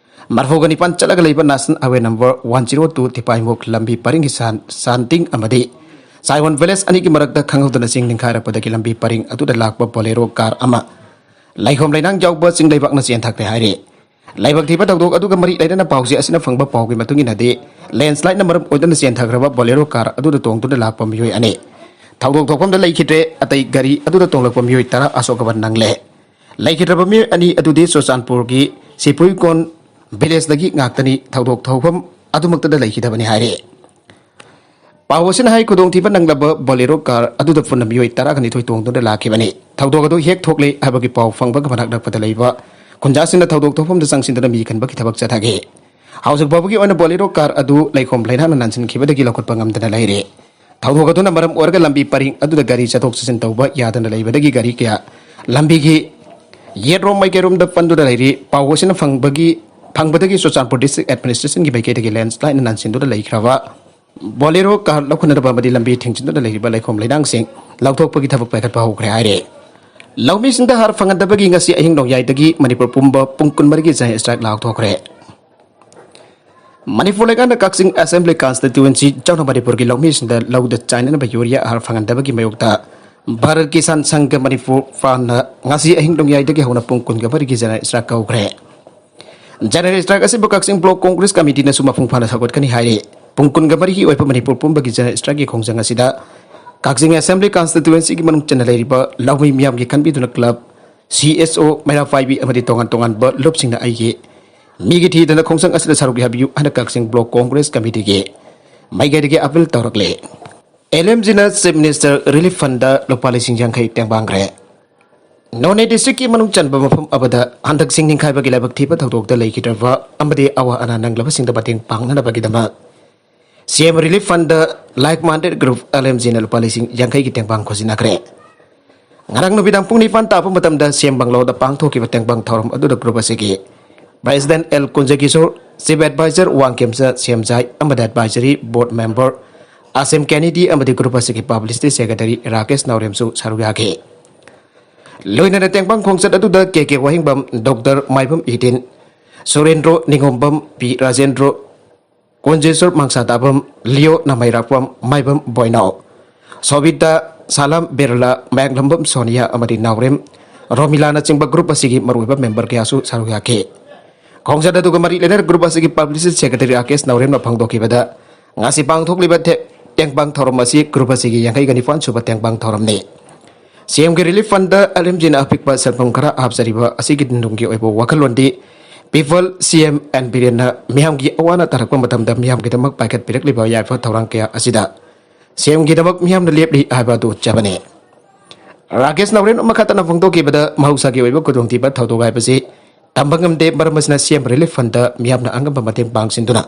ꯃꯔꯐꯨꯒ ꯅꯤꯄꯥꯟ ꯆꯠꯂꯒ ꯂꯩꯕ national highway number one zero two Tipaimukh ꯂꯝꯕꯤ ꯄꯔꯤꯡꯒꯤ ꯁꯥꯟ-, ꯁꯥꯟꯇꯤꯡ ꯑꯃꯗꯤ ꯁꯥꯏꯋꯟ ꯚꯤꯂꯦꯖ ꯑꯅꯤꯒꯤ ꯃꯔꯛꯇ ꯈꯪꯍꯧꯗꯅ ꯆꯤꯡ ꯅꯤꯡꯈꯥꯏꯔꯛꯄꯗꯒꯤ ꯂꯝꯕꯤ ꯄꯔꯤꯡ ꯑꯗꯨꯗ ꯂꯥꯛꯄ ꯕꯣꯂꯦꯔꯣ ꯀꯥꯔ ꯑꯃ ꯂꯩꯈꯣꯝ ꯂꯩꯅꯥꯡ ꯌꯥꯎꯕ ꯆꯤꯡ ꯂꯩꯕꯥꯛꯅ ꯆꯦꯟꯊꯈ꯭ꯔꯦ ꯍꯥꯏꯔꯤ꯫ ꯂꯥꯏꯕꯛ ꯊꯤꯕ ꯊꯧꯗꯣꯛ ꯑꯗꯨꯒ ꯃꯔꯤ ꯂꯩꯅꯅ ꯄꯥꯎꯆꯦ ꯑꯁꯤꯅ ꯐꯪꯕ ꯄꯥꯎꯒꯤ ꯃꯇꯨꯡ ꯏꯟꯅꯗꯤ, ꯂꯦꯟꯁ꯭ꯂꯥꯏꯗꯅ ꯃꯔꯝ ꯑꯣꯏꯗꯨꯅ ꯆꯦꯟꯊꯈ꯭ꯔꯕ ꯕꯣꯂꯦꯔꯣ ꯀꯥꯔ ꯑꯗꯨꯗ ꯇꯣꯡꯗꯨꯅ ꯂꯥꯛꯄ ꯃꯤꯑꯣꯏ ꯑꯅꯤ ꯊꯧꯗꯣꯛ ꯊꯣꯛꯐꯝꯗ ꯂꯩꯈꯤꯗ꯭ꯔꯦ꯫ ꯑꯇꯩ ꯒꯥꯔꯤ ꯑꯗꯨꯗ ꯇꯣꯡꯂꯛꯄ ꯃꯤꯑꯣꯏ ꯇꯔꯥ ꯑꯁꯣꯛ ꯑꯄꯟ ꯅꯪꯂꯦ꯫ ꯂꯩꯈꯤꯗ꯭ꯔꯕ ꯃꯤꯑꯣꯏ ꯑꯅꯤ ꯑꯗꯨꯗꯤ ꯆꯨꯔꯆꯥꯟꯄꯨꯔꯒꯤ ꯁꯤꯄꯨꯏꯀꯣꯟ ꯚꯤꯂꯦꯖꯇꯒꯤ ꯉꯥꯛꯇꯅꯤ꯫ ꯊꯧꯗꯣꯛ ꯊꯣꯛꯐꯝ ꯑꯗꯨꯃꯛꯇꯗ ꯂꯩꯈꯤꯗꯕꯅꯤ ꯍꯥꯏꯔꯤ꯫ ꯄꯥꯎ ꯑꯁꯤꯅ ꯍꯥꯏ, ꯈꯨꯗꯣꯡꯊꯤꯕ ꯅꯪꯂꯕ ꯕꯣꯂꯦꯔꯣ ꯀꯥꯔ ꯑꯗꯨꯗ ꯄꯨꯟꯅ ꯃꯤꯑꯣꯏ ꯇꯔꯥꯒ ꯅꯤꯊꯣꯏ ꯇꯣꯡꯗꯨꯅ ꯂꯥꯛꯈꯤꯕꯅꯤ꯫ ꯊꯧꯗꯣꯛ ꯑꯗꯨ ꯍꯦꯛ ꯊꯣꯛꯂꯦ ꯍꯥꯏꯕꯒꯤ ꯄꯥꯎ ꯐꯪꯕꯒ ꯃꯅꯥꯛ ꯅꯛꯄꯗ ꯂꯩꯕ ꯈꯨꯟꯖꯥꯁꯤꯡꯅ ꯊꯧꯗꯣꯛ ꯊꯣꯛꯐꯝꯗ ꯆꯪꯁꯤꯟꯗꯨꯅ ꯃꯤ ꯈꯟꯕꯒꯤ ꯊꯕꯛ ꯆꯠꯊꯈꯤ꯫ ꯍꯧꯖꯤꯛ ꯐꯥꯎꯕꯒꯤ ꯑꯣꯏꯅ ꯕꯣꯂꯦꯔꯣ ꯀꯥꯔ ꯑꯗꯨ ꯂꯩꯈꯣꯝ ꯂꯩꯅꯥꯡꯅ ꯅꯥꯟꯁꯤꯟꯈꯤꯕꯗꯒꯤ ꯂꯧꯈꯠꯄ ꯉꯝꯗꯅ ꯂꯩꯔꯦ꯫ ꯊꯧꯗꯣꯛ ꯑꯗꯨꯅ ꯃꯔꯝ ꯑꯣꯏꯔꯒ ꯂꯝꯕꯤ ꯄꯔꯤꯡ ꯑꯗꯨꯗ ꯒꯥꯔꯤ ꯆꯠꯊꯣꯛ ꯆꯠꯁꯤꯟ ꯇꯧꯕ ꯌꯥꯗꯅ ꯂꯩꯕꯗꯒꯤ ꯒꯥꯔꯤ ꯀꯌꯥ ꯂꯝꯕꯤꯒꯤ ꯌꯦꯠꯔꯣꯝ ꯃꯥꯏꯀꯩꯔꯣꯝꯗ ꯄꯟꯗꯨꯅ ꯂꯩꯔꯤ꯫ ꯄꯥꯎ ꯑꯁꯤꯅ ꯐꯪꯕꯒꯤ, ꯐꯪꯕꯗꯒꯤ ꯆꯨꯔꯆꯥꯟꯄꯨꯔ ꯗꯤꯁꯇ꯭ꯔꯤꯛ ꯑꯦꯗꯃꯤꯅꯤꯁꯇ꯭ꯔꯦꯁꯟꯒꯤ ꯃꯥꯏꯀꯩꯗꯒꯤ ꯂꯦꯟꯁ꯭ꯂꯥꯏꯗꯅ ꯅꯥꯟꯁꯤꯟꯗꯨꯅ ꯂꯩꯈ꯭ꯔꯕ ꯕꯣꯂꯦꯔꯣ ꯀꯥꯔ ꯂꯧꯈꯠꯅꯗꯕ ꯑꯃꯗꯤ ꯂꯝꯕꯤ ꯊꯤꯡꯖꯤꯟꯗꯨꯅ ꯂꯩꯔꯤꯕ ꯂꯩꯈꯣꯝ ꯂꯩꯅꯥꯡꯁꯤꯡ ꯂꯧꯊꯣꯛꯄꯒꯤ ꯊꯕꯛ ꯄꯥꯏꯈꯠꯄ ꯍꯧꯈ꯭ꯔꯦ ꯍꯥꯏꯔꯦ꯫ ꯂꯧꯃꯤꯁꯤꯡꯗ ꯍꯥꯔ ꯐꯪꯍꯟꯗꯕꯒꯤ ꯉꯁꯤ ꯑꯍꯤꯡ ꯅꯣꯡꯌꯥꯏꯗꯒꯤ ꯃꯅꯤꯄꯨꯔ ꯄꯨꯝꯕ ꯄꯨꯡ ꯀꯨꯟꯃꯔꯤꯒꯤ ꯖꯥꯏꯟ ꯁ꯭ꯇ꯭ꯔꯥꯏꯛ ꯂꯥꯎꯊꯣꯛꯈ꯭ꯔꯦ꯫ ꯃꯅꯤꯄꯨꯔ ꯂꯩꯉꯥꯛꯅ ꯀꯛꯆꯤꯡ ꯑꯁꯦꯝꯕ꯭ꯂꯤ ꯀꯟꯁꯇꯤꯇ꯭ꯌꯨꯑꯦꯟꯁꯤ ꯆꯥꯎꯅ ꯃꯅꯤꯄꯨꯔꯒꯤ ꯂꯧꯃꯤꯁꯤꯡꯗ ꯂꯧꯗ ꯆꯥꯏꯅꯅꯕ ꯌꯨꯔꯤꯌꯥ ꯍꯥꯔ ꯐꯪꯍꯟꯗꯕꯒꯤ ꯃꯥꯌꯣꯛꯇ ꯚꯥꯔꯠ ꯀꯤꯁꯥꯟ ꯁꯪꯘ ꯃꯅꯤꯄꯨꯔ ꯐ꯭ꯔꯟꯠꯅ ꯉꯁꯤ ꯑꯍꯤꯡ ꯅꯣꯡꯌꯥꯏꯗꯒꯤ ꯍꯧꯅ ꯄꯨꯡ ꯀꯨꯟꯒ ꯃꯔꯤꯒꯤ ꯖꯥꯏꯟ ꯁ꯭ꯇ꯭ꯔꯥꯏꯛ ꯀꯧꯈ꯭ꯔꯦ꯫ ꯖꯥꯏꯟ ꯁ꯭ꯇ꯭ꯔꯥꯏꯛ ꯑꯁꯤꯕꯨ ꯀꯛꯆꯤꯡ ꯕ꯭ꯂꯣꯛ ꯀꯣꯡꯒ꯭ꯔꯦꯁ ꯀꯃꯤꯇꯤꯅꯁꯨ ꯃꯄꯨꯡ ꯐꯥꯅ ꯁꯧꯒꯠꯀꯅꯤ ꯍꯥꯏꯔꯤ꯫ ꯄꯨꯡ ꯀꯨꯟꯒ ꯃꯔꯤꯒꯤ ꯑꯣꯏꯕ ꯃꯅꯤꯄꯨꯔ ꯄꯨꯝꯕꯒꯤ ꯖꯥꯏꯟ ꯁ꯭ꯇ꯭ꯔꯥꯏꯛꯀꯤ ꯈꯣꯡꯖꯪ ꯑꯁꯤꯗ ꯀꯛꯆꯤꯡ ꯑꯁꯦꯝꯕ꯭ꯂꯤ ꯀꯟꯁꯇꯤꯇ꯭ꯌꯨꯑꯦꯟꯁꯤꯒꯤ ꯃꯅꯨꯡ ꯆꯟꯅ ꯂꯩꯔꯤꯕ ꯂꯧꯃꯤ ꯃꯤꯌꯥꯝꯒꯤ ꯈꯟꯕꯤꯗꯨꯅ ꯀ꯭ꯂꯕ, ꯁꯤ ꯑꯦꯁ ꯑꯣ, ꯃꯩꯔꯥ ꯄꯥꯏꯕꯤ ꯑꯃꯗꯤ ꯇꯣꯉꯥꯟ ꯇꯣꯉꯥꯟꯕ ꯂꯨꯞꯁꯤꯡꯅ ꯑꯩꯒꯤ ꯃꯤꯒꯤ ꯊꯤꯗꯅ ꯈꯣꯡꯖꯪ ꯑꯁꯤꯗ ꯁꯔꯨꯛ ꯌꯥꯕꯤꯌꯨ ꯍꯥꯏꯅ ꯀꯛꯆꯤꯡ ꯕ꯭ꯂꯣꯛ ꯀꯣꯡꯒ꯭ꯔꯦꯁ ꯀꯃꯤꯇꯤꯒꯤ ꯃꯥꯏꯀꯩꯗꯒꯤ ꯑꯄꯤꯜ ꯇꯧꯔꯛꯂꯦ꯫ ꯑꯦꯜ ꯑꯦꯝ ꯖꯤꯅ ꯆꯤꯐ ꯃꯤꯅꯤꯁꯇꯔ ꯔꯤꯂꯤꯐ ꯐꯟꯗ ꯂꯨꯄꯥ ꯂꯤꯁꯤꯡ ꯌꯥꯡꯈꯩ ꯇꯦꯡꯕꯥꯡꯈ꯭ꯔꯦ꯫ ꯅꯣꯅꯦ ꯗꯤꯁꯇ꯭ꯔꯤꯛꯀꯤ ꯃꯅꯨꯡ ꯆꯟꯕ ꯃꯐꯝ ꯑꯃꯗ ꯍꯟꯗꯛ ꯆꯤꯡ ꯅꯤꯡꯈꯥꯏꯕꯒꯤ ꯂꯥꯏꯕꯛ ꯊꯤꯕ ꯊꯧꯗꯣꯛꯇ ꯂꯩꯈꯤꯗ꯭ꯔꯕ ꯑꯃꯗꯤ ꯑꯋꯥ ꯑꯅꯥ ꯅꯪꯂꯕꯁꯤꯡꯗ ꯃꯇꯦꯡ ꯄꯥꯡꯅꯅꯕꯒꯤꯗꯃꯛ C M relief fund like minded group L M ꯖꯤꯅ ꯂꯨꯄꯥ ꯂꯤꯁꯤꯡ ꯌꯥꯡꯈꯩꯒꯤ ꯇꯦꯡꯕꯥꯡ ꯈꯣꯖꯤꯟꯅꯈ꯭ꯔꯦ꯫ ꯉꯔꯥꯡ ꯅꯨꯃꯤꯗꯥꯡ ꯄꯨꯡ ꯅꯤꯄꯥꯟ ꯇꯥꯕ ꯃꯇꯝꯗ ꯁꯤ ꯑꯦꯝ ꯕꯪꯂꯣꯗ ꯄꯥꯡꯊꯣꯛꯈꯤꯕ ꯇꯦꯡꯕꯥꯡ ꯊꯧꯔꯝ ꯑꯗꯨꯗ ꯒ꯭ꯔꯨꯞ ꯑꯁꯤꯒꯤ ꯄ꯭ꯔꯦꯁꯤꯗꯦꯟꯠ ꯑꯦꯜ ꯀꯨꯟꯖꯀꯤꯁꯣꯔ, ꯆꯤꯐ ꯑꯦꯗꯚꯥꯏꯖꯔ ꯋꯥꯡꯈꯦꯝꯆ ꯁꯦꯝꯖꯥꯏ ꯑꯃꯗꯤ ꯑꯦꯗꯚꯥꯏꯖꯔꯤ ꯕꯣꯔꯗ ꯃꯦꯝꯕꯔ ꯑꯁꯦꯝ ꯀꯦꯅꯦꯗꯤ ꯑꯃꯗꯤ ꯒ꯭ꯔꯨꯞ ꯑꯁꯤꯒꯤ ꯄꯕ꯭ꯂꯤꯁꯤꯇꯤ ꯁꯦꯀ꯭ꯔꯦꯇꯔꯤ ꯔꯥꯀꯦꯁ ꯅꯥꯎꯔꯦꯝꯁꯨ ꯁꯔꯨꯛ ꯌꯥꯈꯤ꯫ ꯂꯣꯏꯅꯅ ꯇꯦꯡꯕꯥꯡ ꯈꯣꯡꯆꯠ ꯑꯗꯨꯗ ꯀꯦ ꯀꯦ ꯋꯥꯍꯦꯡꯕꯝ, ꯗꯣꯛꯇꯔ ꯃꯥꯏꯕꯝ ꯏꯗꯤꯟ, ꯁꯨꯔꯦꯟꯗ꯭ꯔꯣ ꯅꯤꯉꯣꯝꯕꯝ, ꯄꯤ ꯔꯥꯖꯦꯟꯗ꯭ꯔꯣ, ꯀꯣꯟꯖꯦꯁꯣꯔ ꯃꯥꯡꯁꯥꯗꯥꯕꯝ, ꯂꯤꯌꯣ ꯅꯥꯃꯩꯔꯥꯛꯄꯝ, ꯃꯥꯏꯕꯝ ꯕꯣꯏꯅꯥꯎ, ꯁꯣꯕꯤꯇꯥ, ꯁꯥꯂꯥꯝ ꯕꯤꯔꯂꯥ, ꯃꯌꯥꯡꯂꯝꯕꯝ ꯁꯣꯅꯤꯌꯥ ꯑꯃꯗꯤ ꯅꯥꯎꯔꯦꯝ ꯔꯣꯃꯤꯂꯥꯅꯆꯤꯡꯕ ꯒ꯭ꯔꯨꯞ ꯑꯁꯤꯒꯤ ꯃꯔꯨꯑꯣꯏꯕ ꯃꯦꯝꯕꯔ ꯀꯌꯥꯁꯨ ꯁꯔꯨꯛ ꯌꯥꯈꯤ꯫ ꯈꯣꯡꯆꯠ ꯑꯗꯨꯒ ꯃꯔꯤ ꯂꯩꯅꯅ ꯒ꯭ꯔꯨꯞ ꯑꯁꯤꯒꯤ ꯄꯕ꯭ꯂꯤꯁꯤꯇꯤ ꯁꯦꯀ꯭ꯔꯦꯇꯔꯤ ꯔꯥꯀꯦꯁ ꯅꯥꯎꯔꯦꯝꯅ ꯐꯣꯡꯗꯣꯛꯈꯤꯕꯗ, ꯉꯁꯤ ꯄꯥꯡꯊꯣꯛꯂꯤꯕ ꯊꯦ-, ꯇꯦꯡꯕꯥꯡ ꯊꯧꯔꯝ ꯑꯁꯤ ꯒ꯭ꯔꯨꯞ ꯑꯁꯤꯒꯤ ꯌꯥꯡꯈꯩꯒ ꯅꯤꯄꯥꯟ ꯁꯨꯕ ꯇꯦꯡꯕꯥꯡ ꯊꯧꯔꯝꯅꯤ꯫ ꯁꯤ ꯑꯦꯝꯒꯤ ꯔꯤꯂꯤꯐ ꯐꯟꯗ ꯑꯦꯜ ꯑꯦꯝ ꯖꯤꯅ ꯑꯄꯤꯛꯄ ꯁꯦꯜꯐꯝ ꯈꯔ ꯍꯥꯞꯆꯔꯤꯕ ꯑꯁꯤꯒꯤ ꯇꯨꯡꯒꯤ ꯑꯣꯏꯕ ꯋꯥꯈꯜꯂꯣꯟꯗꯤ, ꯄꯤꯄꯜ ꯁꯤ ꯑꯦꯝ ꯑꯦꯟ ꯕꯤꯔꯦꯟꯅ ꯃꯤꯌꯥꯝꯒꯤ ꯑꯋꯥ ꯑꯅꯥ ꯇꯥꯔꯛꯄ ꯃꯇꯝꯗ ꯃꯤꯌꯥꯝꯒꯤꯗꯃꯛ ꯄꯥꯏꯈꯠꯄꯤꯔꯛꯂꯤꯕ ꯌꯥꯏꯐ ꯊꯧꯔꯥꯡ ꯀꯌꯥ ꯑꯁꯤꯗ ꯁꯤ ꯑꯦꯝꯒꯤꯗꯃꯛ ꯃꯤꯌꯥꯝꯅ ꯂꯦꯞꯂꯤ ꯍꯥꯏꯕ ꯑꯗꯨ ꯎꯠꯆꯕꯅꯤ꯫ ꯔꯥꯀꯦꯁ ꯅꯥꯎꯔꯦꯝ ꯃꯈꯥ ꯇꯥꯅ ꯐꯣꯡꯗꯣꯛꯈꯤꯕꯗ, ꯃꯍꯧꯁꯥꯒꯤ ꯑꯣꯏꯕ ꯈꯨꯗꯣꯡꯊꯤꯕ ꯊꯧꯗꯣꯛ ꯍꯥꯏꯕꯁꯤ ꯇꯝꯕ ꯉꯝꯗꯦ, ꯃꯔꯝ ꯑꯁꯤꯅ ꯁꯤ ꯑꯦꯝ ꯔꯤꯂꯤꯐ ꯐꯟꯗ ꯃꯤꯌꯥꯝꯅ ꯑꯉꯝꯕ ꯃꯇꯦꯡ ꯄꯥꯡꯁꯤꯟꯗꯨꯅ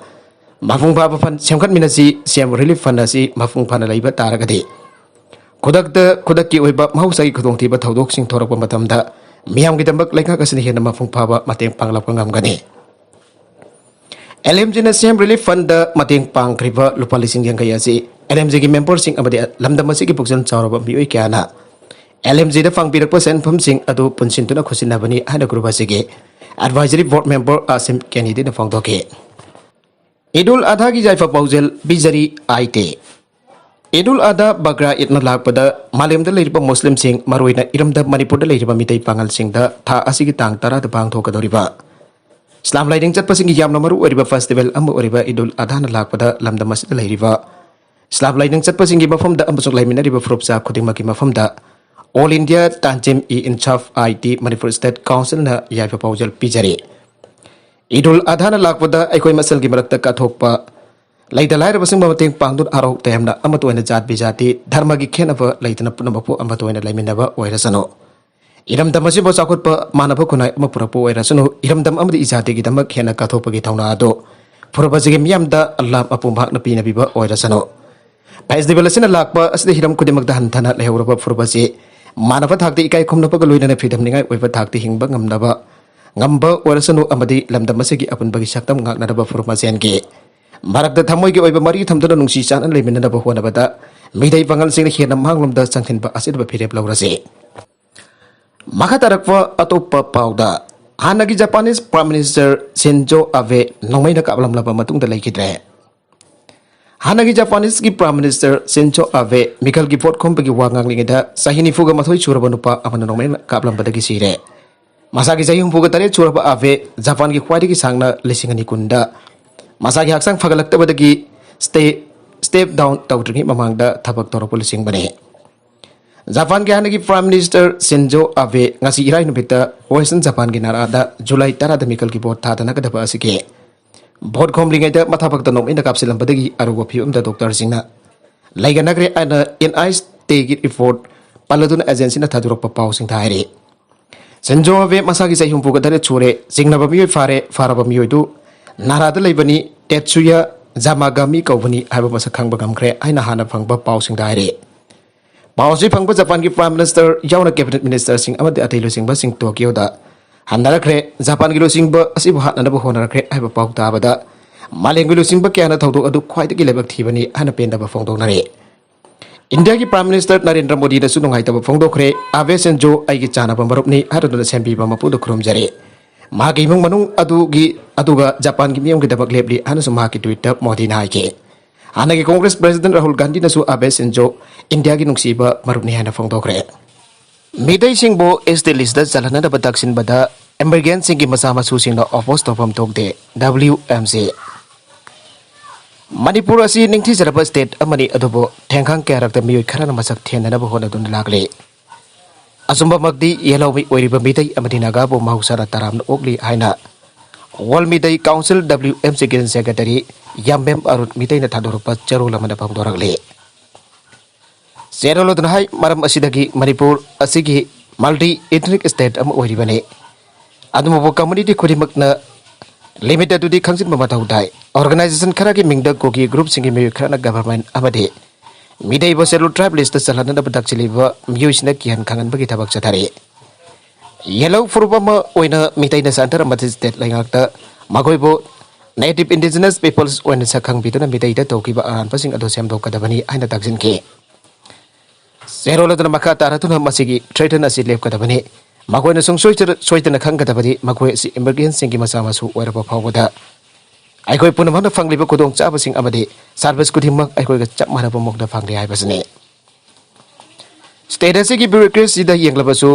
ꯃꯄꯨꯡ ꯐꯥꯕ ꯐꯟ ꯁꯦꯝꯒꯠꯃꯤꯟꯅꯁꯤ꯫ ꯁꯤ ꯑꯦꯝ ꯔꯤꯂꯤꯐ ꯐꯟ ꯑꯁꯤ ꯃꯄꯨꯡ ꯐꯥꯅ ꯂꯩꯕ ꯇꯥꯔꯒꯗꯤ, ꯈꯨꯗꯛꯇ ꯈꯨꯗꯛꯀꯤ ꯑꯣꯏꯕ ꯃꯍꯧꯁꯥꯒꯤ ꯈꯨꯗꯣꯡꯊꯤꯕ ꯊꯧꯗꯣꯛꯁꯤꯡ ꯊꯣꯔꯛꯄ ꯃꯇꯝꯗ ꯃꯤꯌꯥꯝꯒꯤꯗꯃꯛ ꯂꯩꯉꯥꯛ ꯑꯁꯤꯅ ꯍꯦꯟꯅ ꯃꯄꯨꯡ ꯐꯥꯕ ꯃꯇꯦꯡ ꯄꯥꯡꯂꯛꯄ ꯉꯝꯒꯅꯤ꯫ ꯑꯦꯜ ꯑꯦꯝ ꯖꯤꯅ ꯁꯤ ꯑꯦꯝ ꯔꯤꯂꯤꯐ ꯐꯟꯗ ꯃꯇꯦꯡ ꯄꯥꯡꯈ꯭ꯔꯤꯕ ꯂꯨꯄꯥ ꯂꯤꯁꯤꯡ ꯌꯥꯡꯈꯩ ꯑꯁꯤ ꯑꯦꯜ ꯑꯦꯝ ꯖꯤꯒꯤ ꯃꯦꯝꯕꯔꯁꯤꯡ ꯑꯃꯗꯤ ꯂꯝꯗꯝ ꯑꯁꯤꯒꯤ ꯄꯨꯛꯆꯦꯜ ꯆꯥꯎꯔꯕ ꯃꯤꯑꯣꯏ ꯀꯌꯥꯅ ꯑꯦꯜ ꯑꯦꯝ ꯖꯤꯗ ꯄꯥꯡꯕꯤꯔꯛꯄ ꯁꯦꯟꯐꯝꯁꯤꯡ ꯑꯗꯨ ꯄꯨꯟꯁꯤꯟꯗꯨꯅ ꯈꯨꯠꯁꯤꯟꯅꯕꯅꯤ ꯍꯥꯏꯅ ꯒ꯭ꯔꯨꯞ ꯑꯁꯤꯒꯤ ꯑꯦꯗꯚꯥꯏꯖꯔꯤ ꯕꯣꯔꯗ ꯃꯦꯝꯕꯔ ꯑꯥꯁꯤꯝ ꯀꯦꯅꯤꯗꯤꯅ ꯐꯣꯡꯗꯣꯛꯈꯤ꯫ ꯏꯗꯨꯜ ꯑꯙꯥꯒꯤ ꯌꯥꯏꯐ ꯄꯥꯎꯖꯦꯜ ꯄꯤꯖꯔꯤ ꯑꯥꯏ ꯇꯤ꯫ ꯏꯗꯨꯜ ꯑꯙꯥ ꯕꯒ꯭ꯔꯥ ꯏꯗꯅ ꯂꯥꯛꯄꯗ ꯃꯥꯂꯦꯝꯗ ꯂꯩꯔꯤꯕ ꯃꯨꯁꯂꯤꯝꯁꯤꯡ, ꯃꯔꯨꯑꯣꯏꯅ ꯏꯔꯝꯗꯝ ꯃꯅꯤꯄꯨꯔꯗ ꯂꯩꯔꯤꯕ ꯃꯤꯇꯩ ꯄꯥꯉꯜꯁꯤꯡꯗ ꯊꯥ ꯑꯁꯤꯒꯤ ꯇꯥꯡ ꯇꯔꯥꯗ ꯄꯥꯡꯊꯣꯛꯀꯗꯧꯔꯤꯕ ꯏꯁꯂꯥꯝ ꯂꯥꯏꯅꯤꯡ ꯆꯠꯄꯁꯤꯡꯒꯤ ꯌꯥꯝꯅ ꯃꯔꯨ ꯑꯣꯏꯔꯤꯕ ꯐꯦꯁꯇꯤꯚꯦꯜ ꯑꯃ ꯑꯣꯏꯔꯤꯕ ꯏꯗꯨꯜ ꯑꯙꯥꯅ ꯂꯥꯛꯄꯗ ꯂꯝꯗꯝ ꯑꯁꯤꯗ ꯂꯩꯔꯤꯕ ꯏꯁꯂꯥꯝ ꯂꯥꯏꯅꯤꯡ ꯆꯠꯄꯁꯤꯡꯒꯤ ꯃꯐꯝꯗ ꯑꯃꯁꯨꯡ ꯂꯩꯃꯤꯟꯅꯔꯤꯕ ꯐꯨꯔꯨꯞꯆꯥ ꯈꯨꯗꯤꯡꯃꯛꯀꯤ ꯃꯐꯝꯗ All India Tanzim-e-Insaf, I T, Manipur State Council-ꯅ ꯌꯥꯏꯐ ꯄꯥꯎꯖꯦꯜ ꯄꯤꯖꯔꯤ꯫ ꯏꯗꯨꯜ ꯑꯙꯥꯅ ꯂꯥꯛꯄꯗ ꯑꯩꯈꯣꯏ ꯃꯁꯦꯜꯒꯤ ꯃꯔꯛꯇ ꯀꯠꯊꯣꯛꯄ, ꯂꯩꯇ ꯂꯥꯏꯔꯕꯁꯤꯡꯕꯨ ꯃꯇꯦꯡ ꯄꯥꯡꯗꯨꯅ ꯍꯔꯥꯎ ꯇꯌꯥꯝꯅ ꯑꯃꯠꯇ ꯑꯣꯏꯅ ꯖꯥꯠ ꯕꯤꯖꯥꯠꯇꯤ ꯙꯔꯃꯒꯤ ꯈꯦꯠꯅꯕ ꯂꯩꯇꯅ ꯄꯨꯝꯅꯃꯛꯄꯨ ꯑꯃꯠꯇ ꯑꯣꯏꯅ ꯂꯩꯃꯤꯟꯅꯕ ꯑꯣꯏꯔꯁꯅꯨ꯫ ꯏꯔꯝꯗꯝ ꯑꯁꯤꯕꯨ ꯆꯥꯎꯈꯠꯄ ꯃꯥꯟꯅꯕ ꯈꯨꯟꯅꯥꯏ ꯑꯃ ꯄꯨꯔꯛꯄ ꯑꯣꯏꯔꯁꯅꯨ, ꯏꯔꯝꯗꯝ ꯑꯃꯗꯤ ꯏꯖꯥꯇꯤꯒꯤꯗꯃꯛ ꯍꯦꯟꯅ ꯀꯠꯊꯣꯛꯄꯒꯤ ꯊꯧꯅꯥ ꯑꯗꯨ ꯐꯨꯔꯨꯞ ꯑꯁꯤꯒꯤ ꯃꯤꯌꯥꯝꯗ ꯑꯜꯂꯥꯍ ꯃꯄꯨ ꯃꯍꯥꯛꯅ ꯄꯤꯅꯕꯤꯕ ꯑꯣꯏꯔꯁꯅꯨ꯫ ꯐꯦꯁꯇꯤꯚꯦꯜ ꯑꯁꯤꯅ ꯂꯥꯛꯄ ꯑꯁꯤꯗ ꯍꯤꯔꯝ ꯈꯨꯗꯤꯡꯃꯛꯇ ꯍꯟꯊꯅ ꯂꯩꯍꯧꯔꯕ ꯐꯨꯔꯨꯞ ꯑꯁꯤ ꯃꯥꯟꯅꯕ ꯊꯥꯛꯇ ꯏꯀꯥꯏ ꯈꯨꯝꯅꯕꯒ ꯂꯣꯏꯅꯅ ꯐꯤꯗꯝꯅꯤꯡꯉꯥꯏ ꯑꯣꯏꯕ ꯊꯥꯛꯇ ꯍꯤꯡꯕ ꯉꯝꯅꯕ ꯉꯝꯕ ꯑꯣꯏꯔꯁꯅꯨ ꯑꯃꯗꯤ ꯂꯝꯗꯝ ꯑꯁꯤꯒꯤ ꯑꯄꯨꯟꯕꯒꯤ ꯁꯛꯇꯝ ꯉꯥꯛꯅꯅꯕ ꯐꯨꯔꯨꯞ ꯃꯁꯦꯟꯒꯤ ꯃꯔꯛꯇ ꯊꯃꯣꯏꯒꯤ ꯑꯣꯏꯕ ꯃꯔꯤ ꯊꯝꯗꯨꯅ ꯅꯨꯡꯁꯤ ꯆꯥꯟꯅꯅ ꯂꯩꯃꯤꯟꯅꯅꯕ ꯍꯣꯠꯅꯕꯗ ꯃꯤꯇꯩ ꯄꯥꯉꯜꯁꯤꯡꯅ ꯍꯦꯟꯅ ꯃꯥꯡꯂꯣꯝꯗ ꯆꯪꯁꯤꯟꯕ ꯑꯁꯤꯗꯕ ꯐꯤꯔꯦꯞ ꯂꯧꯔꯁꯤ꯫ ꯃꯈꯥ ꯇꯥꯔꯛꯄ ꯑꯇꯣꯞꯄ ꯄꯥꯎꯗ, ꯍꯥꯟꯅꯒꯤ ꯖꯄꯥꯅꯤꯁ ꯄ꯭ꯔꯥꯏꯝ ꯃꯤꯅꯤꯁꯇꯔ ꯁꯤꯟꯖꯣ ꯑꯕꯦ ꯅꯣꯡꯃꯩꯅ ꯀꯥꯞꯂꯝꯂꯕ ꯃꯇꯨꯡꯗ ꯂꯩꯈꯤꯗ꯭ꯔꯦ꯫ ꯍꯥꯟꯅꯒꯤ ꯖꯄꯥꯅꯤꯁꯀꯤ ꯄ꯭ꯔꯥꯏꯝ ꯃꯤꯅꯤꯁꯇꯔ ꯁꯤꯟꯖꯣ ꯑꯕꯦ ꯃꯤꯈꯜꯒꯤ ꯚꯣꯠ ꯈꯣꯝꯕꯒꯤ ꯋꯥ ꯉꯥꯡꯂꯤꯉꯩꯗ ꯆꯍꯤ ꯅꯤꯐꯨꯒ ꯃꯥꯊꯣꯏ ꯁꯨꯔꯕ ꯅꯨꯄꯥ ꯑꯃꯅ ꯅꯣꯡꯃꯩꯅ ꯀꯥꯞꯂꯝꯕꯗꯒꯤ ꯁꯤꯔꯦ꯫ ꯃꯁꯥꯒꯤ ꯆꯍꯤ ꯍꯨꯝꯐꯨꯒ ꯇꯔꯦꯠ ꯁꯨꯔꯕ ꯑꯥꯕꯦ ꯖꯄꯥꯟꯒꯤ ꯈ꯭ꯋꯥꯏꯗꯒꯤ ꯁꯥꯡꯅ ꯂꯤꯁꯤꯡ ꯑꯅꯤ ꯀꯨꯟꯗ ꯃꯁꯥꯒꯤ ꯍꯛꯆꯥꯡ ꯐꯒꯠꯂꯛꯇꯕꯗꯒꯤ step step down ꯇꯧꯗ꯭ꯔꯤꯉꯩ ꯃꯃꯥꯡꯗ ꯊꯕꯛ ꯇꯧꯔꯛꯄ ꯂꯨꯆꯤꯡꯕꯅꯤ꯫ ꯖꯄꯥꯟꯒꯤ ꯍꯥꯟꯅꯒꯤ Prime Minister ꯁꯤꯟꯖꯣ ꯑꯥꯕꯦ ꯉꯁꯤ ꯏꯔꯥꯏ ꯅꯨꯃꯤꯠꯇ Western ꯖꯄꯥꯟꯒꯤ ꯅꯥꯔꯥꯗ ꯖꯨꯂꯥꯏ ꯇꯔꯥꯗ ꯃꯤꯀꯜꯒꯤ ꯚꯣꯠ ꯊꯥꯗꯅꯒꯗꯕ ꯑꯁꯤꯒꯤ ꯚꯣꯠ ꯈꯣꯝꯂꯤꯉꯩꯗ ꯃꯊꯥꯕꯛꯇ ꯅꯣꯡꯃꯩꯅ ꯀꯥꯞꯁꯤꯜꯂꯝꯕꯗꯒꯤ ꯑꯔꯨꯕ ꯐꯤꯕꯝꯗ ꯗꯣꯛꯇꯔꯁꯤꯡꯅ ꯂꯩꯒꯅꯈ꯭ꯔꯦ ꯍꯥꯏꯅ N I H ꯇꯒꯤ ꯔꯤꯄꯣꯔꯠ ꯄꯜꯂꯗꯨꯅ ꯑꯦꯖꯦꯟꯁꯤꯅ ꯊꯥꯗꯣꯔꯛꯄ ꯄꯥꯎꯁꯤꯡꯗ ꯍꯥꯏꯔꯤ꯫ ꯁꯤꯟꯖꯣ ꯑꯥꯕꯦ ꯃꯁꯥꯒꯤ ꯆꯍꯤ ꯍꯨꯝꯐꯨꯒ ꯇꯔꯦꯠ ꯁꯨꯔꯦ, ꯆꯤꯡꯅꯕ ꯃꯤꯑꯣꯏ ꯐꯥꯔꯦ, ꯐꯥꯔꯕ ꯃꯤꯑꯣꯏꯗꯨ ꯅꯥꯔꯥꯗ ꯂꯩꯕꯅꯤ, ꯇꯦꯠꯁꯨꯌꯥ ꯖꯥꯃꯥꯒꯥꯃꯤ ꯀꯧꯕꯅꯤ ꯍꯥꯏꯕ ꯃꯁꯛ ꯈꯪꯕ ꯉꯝꯈ꯭ꯔꯦ ꯍꯥꯏꯅ ꯍꯥꯟꯅ ꯐꯪꯕ ꯄꯥꯎꯁꯤꯡꯗ ꯍꯥꯏꯔꯤ꯫ ꯄꯥꯎ ꯑꯁꯤ ꯐꯪꯕ ꯖꯄꯥꯟꯒꯤ Prime Minister ꯌꯥꯎꯅ Cabinet Ministerꯁꯤꯡ ꯑꯃꯗꯤ ꯑꯇꯩ ꯂꯨꯆꯤꯡꯕꯁꯤꯡ ꯇꯣꯀꯤꯌꯣꯗ ꯍꯟꯅꯔꯛꯈ꯭ꯔꯦ꯫ ꯖꯄꯥꯟꯒꯤ ꯂꯨꯆꯤꯡꯕ ꯑꯁꯤꯕꯨ ꯍꯥꯠꯅꯅꯕ ꯍꯣꯠꯅꯔꯛꯈ꯭ꯔꯦ ꯍꯥꯏꯕ ꯄꯥꯎ ꯇꯥꯕꯗ ꯃꯥꯂꯦꯝꯒꯤ ꯂꯨꯆꯤꯡꯕ ꯀꯌꯥꯅ ꯊꯧꯗꯣꯛ ꯑꯗꯨ ꯈ꯭ꯋꯥꯏꯗꯒꯤ ꯂꯥꯏꯕꯛ ꯊꯤꯕꯅꯤ ꯍꯥꯏꯅ ꯄꯦꯟꯗꯕ ꯐꯣꯡꯗꯣꯛꯅꯔꯦ꯫ ꯏꯟꯗꯤꯌꯥꯒꯤ Prime Minister ꯅꯔꯦꯟꯗ꯭ꯔ ꯃꯣꯗꯤꯅꯁꯨ ꯅꯨꯡꯉꯥꯏꯇꯕ ꯐꯣꯡꯗꯣꯛꯈ꯭ꯔꯦ꯫ "ꯑꯥꯕꯦ ꯁꯤꯟꯖꯣ ꯑꯩꯒꯤ ꯆꯥꯅꯕ ꯃꯔꯨꯞꯅꯤ" ꯍꯥꯏꯔꯗꯨꯅ ꯁꯦꯝꯕꯤꯕ ꯃꯄꯨꯗ ꯈꯨꯔꯨꯝꯖꯔꯤ꯫ ꯃꯍꯥꯛꯀꯤ ꯏꯃꯨꯡ ꯃꯅꯨꯡ ꯑꯗꯨꯒꯤ, ꯑꯗꯨꯒ ꯖꯄꯥꯟꯒꯤ ꯃꯤꯌꯥꯝꯒꯤꯗꯃꯛ ꯂꯦꯞꯂꯤ ꯍꯥꯏꯅꯁꯨ ꯃꯍꯥꯛꯀꯤ Twitterꯗ ꯃꯣꯗꯤꯅ ꯍꯥꯏꯈꯤ꯫ ꯍꯥꯟꯅꯒꯤ Congress President ꯔꯥꯍꯨꯜ ꯒꯥꯟꯙꯤꯅꯁꯨ ꯑꯥꯕꯦ ꯁꯤꯟꯖꯣ ꯏꯟꯗꯤꯌꯥꯒꯤ ꯅꯨꯡꯁꯤꯕ ꯃꯔꯨꯞꯅꯤ ꯍꯥꯏꯅ ꯐꯣꯡꯗꯣꯛꯈ꯭ꯔꯦ꯫ ꯃꯤꯇꯩꯁꯤꯡꯕꯨ S T listꯇ ꯆꯜꯍꯟꯅꯅꯕ ꯇꯛꯁꯤꯟꯕꯗ immigrantꯁꯤꯡꯒꯤ ꯃꯆꯥ ꯃꯁꯨꯁꯤꯡꯅ oppose ꯇꯧꯐꯝ ꯊꯣꯛꯇꯦ, W M C꯫ ꯃꯅꯤꯄꯨꯔ ꯑꯁꯤ ꯅꯤꯡꯊꯤꯖꯔꯕ state ꯑꯃꯅꯤ, ꯑꯗꯨꯕꯨ ꯊꯦꯡꯈꯥꯡ ꯀꯌꯥꯔꯛꯇ ꯃꯤꯑꯣꯏ ꯈꯔꯅ ꯃꯁꯛ ꯊꯦꯟꯅꯅꯕ ꯍꯣꯠꯅꯗꯨꯅ ꯂꯥꯛꯂꯤ꯫ ꯑꯆꯨꯝꯕꯃꯛꯇꯤ ꯌꯦꯜꯍꯧꯃꯤ ꯑꯣꯏꯔꯤꯕ ꯃꯤꯇꯩ ꯑꯃꯗꯤ ꯅꯥꯒꯥꯕꯨ ꯃꯍꯧꯁꯥꯅ ꯇꯔꯥꯝꯅ ꯑꯣꯛꯂꯤ ꯍꯥꯏꯅ World Meitei Council W M Cꯒꯤ General Secretary ꯌꯥꯝꯕꯦꯝ Arun ꯃꯤꯇꯩꯅ ꯊꯥꯗꯣꯔꯛꯄ ꯆꯦꯔꯣꯜ ꯑꯃꯗ ꯐꯣꯡꯗꯣꯔꯛꯂꯤ꯫ ꯆꯦꯔꯣꯜ ꯑꯗꯨꯅ ꯍꯥꯏ, ꯃꯔꯝ ꯑꯁꯤꯗꯒꯤ ꯃꯅꯤꯄꯨꯔ ꯑꯁꯤꯒꯤ multi ethnic state ꯑꯃ ꯑꯣꯏꯔꯤꯕꯅꯤ꯫ ꯑꯗꯨꯕꯨ community ꯈꯨꯗꯤꯡꯃꯛꯅ limit ꯑꯗꯨꯗꯤ ꯈꯪꯖꯤꯟꯕ ꯃꯊꯧ ꯇꯥꯏ꯫ Organization ꯈꯔꯒꯤ ꯃꯤꯡꯗ ꯀꯨꯀꯤ groupꯁꯤꯡꯒꯤ ꯃꯤꯑꯣꯏ ꯈꯔꯅ government ꯑꯃꯗꯤ ꯃꯤꯇꯩꯕꯨ Scheduled Tribe listꯇ ꯆꯜꯍꯟꯅꯅꯕ ꯇꯛꯁꯤꯜꯂꯤꯕ ꯃꯤꯑꯣꯏꯁꯤꯡꯅ ꯀꯤꯍꯟ ꯈꯪꯍꯟꯕꯒꯤ ꯊꯕꯛ ꯆꯠꯊꯔꯤ꯫ ꯌꯦꯜꯍꯧ ꯐꯨꯔꯨꯞ ꯑꯃ ꯑꯣꯏꯅ ꯃꯤꯇꯩꯅ centre ꯑꯃꯗꯤ state ꯂꯩꯉꯥꯛꯇ ꯃꯈꯣꯏꯕꯨ native indigenous peoples ꯑꯣꯏꯅ ꯁꯛ ꯈꯪꯕꯤꯗꯨꯅ ꯃꯤꯇꯩꯗ ꯇꯧꯈꯤꯕ ꯑꯔꯥꯟꯕꯁꯤꯡ ꯑꯗꯨ ꯁꯦꯝꯗꯣꯛꯀꯗꯕꯅꯤ ꯍꯥꯏꯅ ꯇꯛꯁꯤꯟꯈꯤ꯫ ꯆꯦꯔꯣꯜ ꯑꯗꯨꯅ ꯃꯈꯥ ꯇꯥꯔꯗꯨꯅ ꯃꯁꯤꯒꯤ threat ꯑꯁꯤ ꯂꯦꯞꯀꯗꯕꯅꯤ꯫ ꯃꯈꯣꯏꯅ ꯁꯨꯡꯁꯣꯏ ꯁꯣꯏꯗꯅ ꯈꯪꯒꯗꯕꯅꯤ, ꯃꯈꯣꯏ ꯑꯁꯤ immigrantꯁꯤꯡꯒꯤ ꯃꯆꯥ ꯃꯁꯨ ꯑꯣꯏꯔꯕ ꯐꯥꯎꯕꯗ ꯑꯩꯈꯣꯏ ꯄꯨꯝꯅꯃꯛꯅ ꯐꯪꯂꯤꯕ ꯈꯨꯗꯣꯡꯆꯥꯕꯁꯤꯡ ꯑꯃꯗꯤ service ꯈꯨꯗꯤꯡꯃꯛ ꯑꯩꯈꯣꯏꯒ ꯆꯞ ꯃꯥꯟꯅꯕ ꯃꯑꯣꯡꯗ ꯐꯪꯂꯤ ꯍꯥꯏꯕꯁꯤꯅꯤ꯫ State ꯑꯁꯤꯒꯤ bureaucracyꯗ ꯌꯦꯡꯂꯕꯁꯨ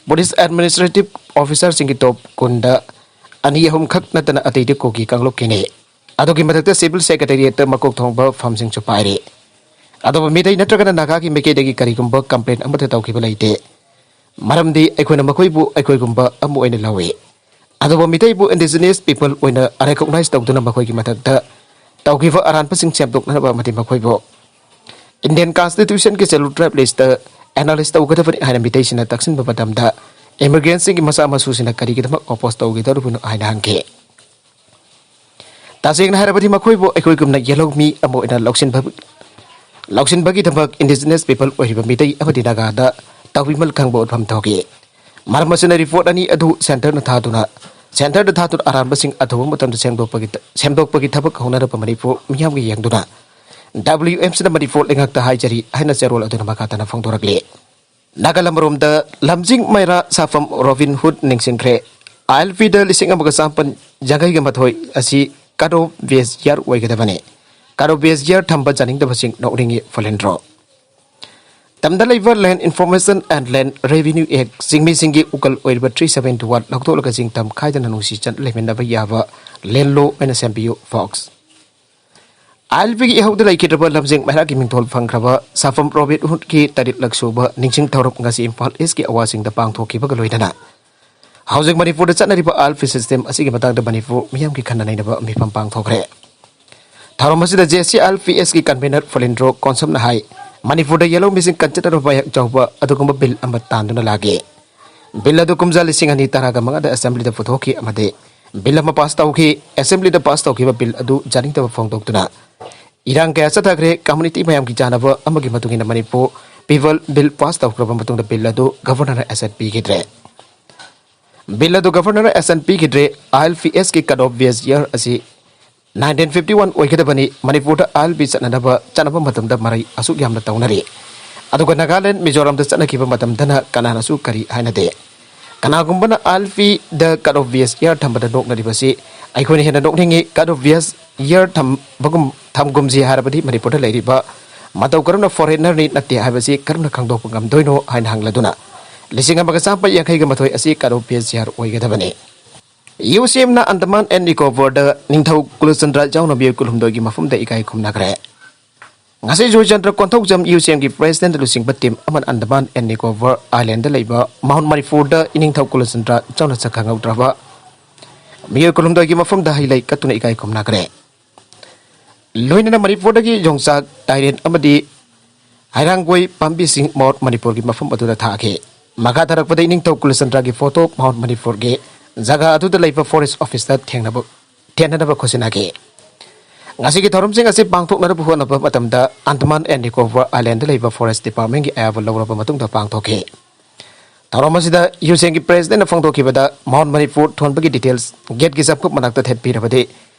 ꯄꯨꯂꯤꯁ ꯑꯦꯗꯃꯤꯅꯤꯁꯇ꯭ꯔꯦꯇꯤꯚ ꯑꯣꯐꯤꯁꯥꯔꯁꯤꯡꯒꯤ ꯇꯣꯞ ꯀꯨꯟꯗ ꯑꯅꯤ ꯑꯍꯨꯝꯈꯛ ꯅꯠꯇꯅ ꯑꯇꯩꯗꯤ ꯀꯨꯀꯤ ꯀꯥꯡꯂꯨꯞꯀꯤꯅꯤ꯫ ꯑꯗꯨꯒꯤ ꯃꯊꯛꯇ ꯁꯤꯚꯤꯜ ꯁꯦꯀ꯭ꯔꯦꯇꯦꯔꯤꯌꯦꯠꯇ ꯃꯀꯣꯛ ꯊꯣꯡꯕ ꯐꯝꯁꯤꯡꯁꯨ ꯄꯥꯏꯔꯤ꯫ ꯑꯗꯨꯕꯨ ꯃꯤꯇꯩ ꯅꯠꯇ꯭ꯔꯒꯅ ꯅꯥꯒꯥꯒꯤ ꯃꯥꯏꯀꯩꯗꯒꯤ ꯀꯔꯤꯒꯨꯝꯕ ꯀꯝꯄ꯭ꯂꯦꯟ ꯑꯃꯠꯇ ꯇꯧꯈꯤꯕ ꯂꯩꯇꯦ꯫ ꯃꯔꯝꯗꯤ ꯑꯩꯈꯣꯏꯅ ꯃꯈꯣꯏꯕꯨ ꯑꯩꯈꯣꯏꯒꯨꯝꯕ ꯑꯃ ꯑꯣꯏꯅ ꯂꯧꯏ꯫ ꯑꯗꯨꯕꯨ ꯃꯤꯇꯩꯕꯨ ꯏꯟꯗꯤꯖꯤꯅꯁ ꯄꯤꯄꯜ ꯑꯣꯏꯅ ꯔꯦꯀꯣꯛꯅꯥꯏꯖ ꯇꯧꯗꯨꯅ ꯃꯈꯣꯏꯒꯤ ꯃꯊꯛꯇ ꯇꯧꯈꯤꯕ ꯑꯔꯥꯟꯕꯁꯤꯡ ꯁꯦꯝꯗꯣꯛꯅꯅꯕ ꯑꯃꯗꯤ ꯃꯈꯣꯏꯕꯨ ꯏꯟꯗꯤꯌꯟ ꯀꯟꯁꯇꯤꯇ꯭ꯌꯨꯁꯟꯒꯤ ꯁꯦꯗ꯭ꯌꯨꯜ ꯇ꯭ꯔꯥꯏꯕ ꯂꯤꯁꯇ ꯑꯦꯅꯥꯂꯥꯏꯁ ꯇꯧꯒꯗꯕꯅꯤ ꯍꯥꯏꯅ ꯃꯤꯇꯩꯁꯤꯡꯅ ꯇꯛꯁꯤꯟꯕ ꯃꯇꯝꯗ ꯏꯃꯤꯒ꯭ꯔꯦꯟꯁꯤꯡꯒꯤ ꯃꯆꯥ ꯃꯁꯨꯁꯤꯡꯅ ꯀꯔꯤꯒꯤꯗꯃꯛ ꯑꯣꯄꯣꯖ ꯇꯧꯒꯗꯧꯔꯤꯕꯅꯣ ꯍꯥꯏꯅ ꯍꯪꯈꯤ꯫ ꯇꯁꯦꯡꯅ ꯍꯥꯏꯔꯕꯗꯤ ꯃꯈꯣꯏꯕꯨ ꯑꯩꯈꯣꯏꯒꯨꯝꯅ ꯌꯦꯜꯍꯧ ꯃꯤ ꯑꯃ ꯑꯣꯏꯅ ꯂꯧꯁꯤꯟꯕ-, ꯂꯧꯁꯤꯟꯕꯒꯤꯗꯃꯛ ꯏꯟꯗꯤꯖꯤꯅꯁ ꯄꯤꯄꯜ ꯑꯣꯏꯔꯤꯕ ꯃꯤꯇꯩ ꯑꯃꯗꯤ ꯅꯥꯒꯥꯗ ꯇꯧꯕꯤꯃꯜ ꯈꯪꯕ ꯎꯠꯐꯝ ꯊꯣꯛꯏ꯫ ꯃꯔꯝ ꯑꯁꯤꯅ ꯔꯤꯄꯣꯔꯠ ꯑꯅꯤ ꯑꯗꯨ ꯁꯦꯟꯇꯔꯅ ꯊꯥꯗꯨꯅ, ꯁꯦꯟꯇꯔꯗ ꯊꯥꯗꯨꯅ ꯑꯔꯥꯟꯕꯁꯤꯡ ꯑꯊꯨꯕ ꯃꯇꯝꯗ ꯁꯦꯡꯗꯣꯛꯄꯒꯤ, ꯁꯦꯝꯗꯣꯛꯄꯒꯤ ꯊꯕꯛ ꯍꯧꯅꯅꯕ ꯃꯅꯤꯄꯨꯔ ꯃꯤꯌꯥꯝꯒꯤ ꯌꯦꯡꯗꯨꯅ ꯗꯕ꯭ꯂꯤꯌꯨ ꯑꯦꯝꯁꯤꯅ ꯃꯅꯤꯄꯨꯔ ꯂꯩꯉꯥꯛꯇ ꯍꯥꯏꯖꯔꯤ ꯍꯥꯏꯅ ꯆꯦꯔꯣꯜ ꯑꯗꯨꯅ ꯃꯈꯥ ꯇꯥꯅ ꯐꯣꯡꯗꯣꯔꯛꯂꯤ꯫ ꯅꯥꯒꯥꯂꯝ ꯔꯣꯝꯗ ꯂꯝꯖꯤꯡ ꯃꯩꯔꯥ ꯁꯥꯐꯝ ꯔꯣꯕꯤꯟ ꯍꯨꯗ ꯅꯤꯡꯁꯤꯡꯈ꯭ꯔꯦ꯫ ꯑꯥꯏ ꯑꯦꯜ ꯄꯤꯗ ꯂꯤꯁꯤꯡ ꯑꯃꯒ ꯆꯥꯃꯥꯄꯟ ꯌꯥꯡꯈꯩꯒ ꯃꯥꯊꯣꯏ ꯑꯁꯤ ꯀꯠ ꯑꯣꯐ ꯕꯦꯁ ꯌꯥꯔ ꯑꯣꯏꯒꯗꯕꯅꯤ꯫ ꯀꯠ ꯑꯣꯐ ꯕꯦꯁ ꯌꯥꯔ ꯊꯝꯕ ꯆꯥꯅꯤꯡꯗꯕꯁꯤꯡ ꯅꯣꯛꯅꯤꯡꯉꯤ ꯐꯨꯂꯦꯟꯗ꯭ꯔꯣ꯫ ꯇꯝꯗ ꯂꯩꯕ Land Information and Land Revenue Act ꯆꯤꯡꯃꯤꯁꯤꯡꯒꯤ ꯎꯀꯜ ꯑꯣꯏꯔꯤꯕ three seventy one ꯂꯧꯊꯣꯛꯂꯒ ꯆꯤꯡ ꯇꯝ ꯈꯥꯏꯗꯅ ꯅꯨꯡꯁꯤ ꯆꯥꯟꯅ ꯂꯩꯃꯤꯟꯅꯕ ꯌꯥꯕ ꯂꯦꯟ ꯂꯣ ꯑꯣꯏꯅ ꯁꯦꯝꯕꯤꯌꯨ ꯐꯣꯛꯁ꯫ ꯑꯥꯏ ꯑꯦꯜ ꯄꯤꯒꯤ ꯏꯍꯧꯗ ꯂꯩꯈꯤꯗ꯭ꯔꯕ ꯂꯝꯖꯤꯡ ꯃꯩꯔꯥꯒꯤ ꯃꯤꯡꯊꯣꯜ ꯐꯪꯈ꯭ꯔꯕ ꯁꯥꯐꯝ ꯔꯣꯕꯤꯟ ꯍꯨꯗꯀꯤ ꯇꯔꯦꯠꯂꯛ ꯁꯨꯕ ꯅꯤꯡꯁꯤꯡ ꯊꯧꯔꯝ ꯉꯁꯤ ꯏꯝꯐꯥꯜ ꯏꯁꯀꯤ ꯑꯋꯥꯁꯤꯡꯗ ꯄꯥꯡꯊꯣꯛꯈꯤꯕꯒ ꯂꯣꯏꯅꯅ ꯍꯧꯖꯤꯛ ꯃꯅꯤꯄꯨꯔꯗ ꯆꯠꯅꯔꯤꯕ ꯑꯥꯏ ꯑꯦꯜ ꯄꯤ ꯁꯤꯁꯇꯦꯝ ꯑꯁꯤꯒꯤ ꯃꯇꯥꯡꯗ ꯃꯅꯤꯄꯨꯔ ꯃꯤꯌꯥꯝꯒꯤ ꯈꯟꯅ ꯅꯩꯅꯕ ꯃꯤꯐꯝ ꯄꯥꯡꯊꯣꯛꯈ꯭ꯔꯦ꯫ ꯊꯧꯔꯝ ꯑꯁꯤꯗ J C I L P ꯑꯦꯁꯀꯤ convener ꯐꯨꯂꯦꯟꯗ꯭ꯔꯣ ꯀꯣꯟꯁꯝꯅ ꯍꯥꯏ, ꯃꯅꯤꯄꯨꯔꯗ ꯌꯦꯜꯍꯧ ꯃꯤꯁꯤꯡ ꯀꯟꯖꯠꯅꯕ ꯃꯥꯌꯣꯛ ꯆꯥꯎꯕ ꯑꯗꯨꯒꯨꯝꯕ ꯕꯤꯜ ꯑꯃ ꯇꯥꯟꯗꯨꯅ ꯂꯥꯛꯏ꯫ ꯕꯤꯜ ꯑꯗꯨ ꯀꯨꯝꯖꯥ ꯂꯤꯁꯤꯡ ꯑꯅꯤ ꯇꯔꯥꯒ ꯃꯉꯥꯗ ꯑꯦꯁꯦꯝꯕ꯭ꯂꯤꯗ ꯄꯨꯊꯣꯛꯈꯤ ꯑꯃꯗꯤ ꯕꯤꯜ ꯑꯃ ꯄꯥꯁ ꯇꯧꯈꯤ꯫ ꯑꯦꯁꯦꯝꯕ꯭ꯂꯤꯗ ꯄꯥꯁ ꯇꯧꯈꯤꯕ ꯕꯤꯜ ꯑꯗꯨ ꯌꯥꯅꯤꯡꯗꯕ ꯐꯣꯡꯗꯣꯛꯇꯨꯅ ꯏꯔꯥꯡ ꯀꯌꯥ ꯆꯠꯊꯈ꯭ꯔꯦ꯫ ꯀꯝꯃ꯭ꯌꯨꯅꯤꯇꯤ ꯃꯌꯥꯝꯒꯤ ꯌꯥꯅꯕ ꯑꯃꯒꯤ ꯃꯇꯨꯡ ꯏꯟꯅ ꯃꯅꯤꯄꯨꯔ ꯄꯤꯄꯜ ꯕꯤꯜ ꯄꯥꯁ ꯇꯧꯈ꯭ꯔꯕ ꯃꯇꯨꯡꯗ ꯕꯤꯜ ꯑꯗꯨ ꯒꯚꯔꯅꯔꯅ ꯑꯦꯁꯦꯠ ꯄꯤꯈꯤꯗ꯭ꯔꯦ꯫ ꯕꯤꯜ ꯑꯗꯨ ꯒꯚꯔꯅꯔꯅ ꯑꯦꯁꯦꯠ ꯄꯤꯈꯤꯗ꯭ꯔꯦ꯫ ꯑꯥꯏ ꯑꯦꯜ ꯄꯤ ꯑꯦꯁꯀꯤ ꯀꯠ ꯑꯣꯐ ꯕꯦꯁ ꯌꯥꯔ ꯑꯁꯤ nineteen fifty one ꯑꯣꯏꯒꯗꯕꯅꯤ꯫ ꯃꯅꯤꯄꯨꯔꯗ ꯑꯥꯏ ꯑꯦꯜ ꯄꯤ ꯆꯠꯅꯅꯕ, ꯆꯠꯅꯕ ꯃꯇꯝꯗ ꯃꯔꯩ ꯑꯁꯨꯛ ꯌꯥꯝꯅ ꯇꯧꯅꯔꯤ꯫ ꯑꯗꯨꯒ ꯅꯥꯒꯥꯂꯦꯟ, ꯃꯤꯖꯣꯔꯥꯝꯗ ꯆꯠꯅꯈꯤꯕ ꯃꯇꯝꯗꯅ ꯀꯅꯥꯅꯁꯨ ꯀꯔꯤ ꯍꯥꯏꯅꯗꯦ꯫ ꯀꯅꯥꯒꯨꯝꯕꯅ ꯑꯥꯏ ꯑꯦꯜ ꯄꯤꯗ ꯀꯠ ꯑꯣꯐ ꯕꯦꯁ ꯌꯥꯔ ꯊꯝꯕꯗ ꯅꯣꯛꯅꯔꯤꯕꯁꯤ ꯑꯩꯈꯣꯏꯅ ꯍꯦꯟꯅ ꯅꯣꯛꯅꯤꯡꯉꯤ꯫ ꯀꯠ ꯑꯣꯐ ꯕꯦꯁ ꯌꯥꯔ ꯊꯝꯕꯒꯨꯝ, ꯊꯝꯒꯨꯝꯁꯤ ꯍꯥꯏꯔꯕꯗꯤ ꯃꯅꯤꯄꯨꯔꯗ ꯂꯩꯔꯤꯕ ꯃꯇꯧ ꯀꯔꯝꯅ ꯐꯣꯔꯦꯟꯅꯔꯅꯤ ꯅꯠꯇꯦ ꯍꯥꯏꯕꯁꯤ ꯀꯔꯝꯅ ꯈꯪꯗꯣꯛꯄ ꯉꯝꯗꯣꯏꯅꯣ ꯍꯥꯏꯅ ꯍꯪꯂꯗꯨꯅ ꯂꯤꯁꯤꯡ ꯑꯃꯒ ꯆꯥꯝꯃꯥꯄꯟ ꯌꯥꯡꯈꯩꯒ ꯃꯥꯊꯣꯏ ꯑꯁꯤ ꯀꯠ ꯑꯣꯐ ꯕꯦꯁ ꯌꯥꯔ ꯑꯣꯏꯒꯗꯕꯅꯤ꯫ ꯌꯨ ꯁꯤ ꯑꯦꯝꯅ ꯑꯟꯗꯃꯥꯟ ꯑꯦꯟ ꯅꯤꯀꯣꯕꯔꯗ ꯅꯤꯡꯊꯧ ꯀꯨꯂꯆꯟꯗ꯭ꯔ ꯌꯥꯎꯅ ꯃꯤꯑꯣꯏ ꯀꯨꯟꯍꯨꯝꯗꯣꯏꯒꯤ ꯃꯐꯝꯗ ꯏꯀꯥꯏ ꯈꯨꯝꯅꯈ꯭ꯔꯦ꯫ ꯉꯁꯤ ꯖꯣꯏꯆꯟꯗ꯭ꯔ ꯀꯣꯟꯊꯧꯖꯝ ꯌꯨ ꯁꯤ ꯑꯦꯝꯒꯤ ꯄ꯭ꯔꯦꯁꯤꯗꯦꯟꯠ ꯂꯨꯆꯤꯡꯕ ꯇꯤꯝ ꯑꯃꯅ ꯑꯟꯗꯃꯥꯟ ꯑꯦꯟ ꯅꯤꯀꯣꯕꯔ ꯑꯥꯏꯂꯦꯟꯗ ꯂꯩꯕ ꯃꯥꯎꯟꯠ ꯃꯅꯤꯄꯨꯔꯗ ꯏꯅꯤꯡꯊꯧ ꯀꯨꯂꯆꯟꯗ꯭ꯔ ꯌꯥꯎꯅ ꯁꯛꯈꯪꯍꯧꯗ꯭ꯔꯕ ꯃꯤꯑꯣꯏ ꯀꯨꯟꯍꯨꯝꯗꯣꯏꯒꯤ ꯃꯐꯝꯗ ꯍꯩ ꯂꯩ ꯀꯠꯇꯨꯅ ꯏꯀꯥꯏ ꯈꯨꯝꯅꯈ꯭ꯔꯦ꯫ ꯂꯣꯏꯅꯅ ꯃꯅꯤꯄꯨꯔꯗꯒꯤ ꯌꯣꯡꯆꯥꯛ, ꯇꯥꯏꯔꯦꯟ ꯑꯃꯗꯤ ꯍꯩꯔꯥꯡꯒꯣꯏ ꯄꯥꯝꯕꯤꯁꯤꯡ ꯃꯥꯎꯟꯠ ꯃꯅꯤꯄꯨꯔꯒꯤ ꯃꯐꯝ ꯑꯗꯨꯗ ꯊꯥꯈꯤ꯫ ꯃꯈꯥ ꯇꯥꯔꯛꯄꯗ ꯏꯅꯤꯡꯊꯧ ꯀꯨꯂꯆꯟꯗ꯭ꯔꯒꯤ ꯐꯣꯇꯣ ꯃꯥꯎꯟꯠ ꯃꯅꯤꯄꯨꯔꯒꯤ ꯖꯒꯥ ꯑꯗꯨꯗ ꯂꯩꯕ ꯐꯣꯔꯦꯁꯠ ꯑꯣꯐꯤꯁꯇ ꯊꯦꯡꯅꯕ, ꯊꯦꯡꯅꯅꯕ ꯈꯨꯠꯁꯤꯟꯅꯈꯤ꯫ ꯉꯁꯤꯒꯤ ꯊꯧꯔꯝꯁꯤꯡ ꯑꯁꯤ ꯄꯥꯡꯊꯣꯛꯅꯅꯕ ꯍꯣꯠꯅꯕ ꯃꯇꯝꯗ ꯑꯟꯗꯃꯥꯟ ꯑꯦꯟ ꯅꯤꯀꯣꯕꯔ ꯑꯥꯏꯂꯦꯟꯗ ꯂꯩꯕ ꯐꯣꯔꯦꯁꯠ ꯗꯤꯄꯥꯔꯠꯃꯦꯟꯒꯤ ꯑꯌꯥꯕ ꯂꯧꯔꯕ ꯃꯇꯨꯡꯗ ꯄꯥꯡꯊꯣꯛꯈꯤ꯫ ꯊꯧꯔꯝ ꯑꯁꯤꯗ ꯌꯨ ꯁꯤ ꯑꯦꯝꯒꯤ ꯄ꯭ꯔꯦꯁꯤꯗꯦꯟꯠꯅ ꯐꯣꯡꯗꯣꯛꯈꯤꯕꯗ, ꯃꯥꯎꯟꯠ ꯃꯅꯤꯄꯨꯔ ꯊꯣꯟꯕꯒꯤ ꯗꯤꯇꯦꯜꯁ ꯒꯦꯠꯀꯤ ꯆꯪꯐꯝ ꯃꯅꯥꯛꯇ ꯊꯦꯠꯄꯤꯔꯕꯗꯤ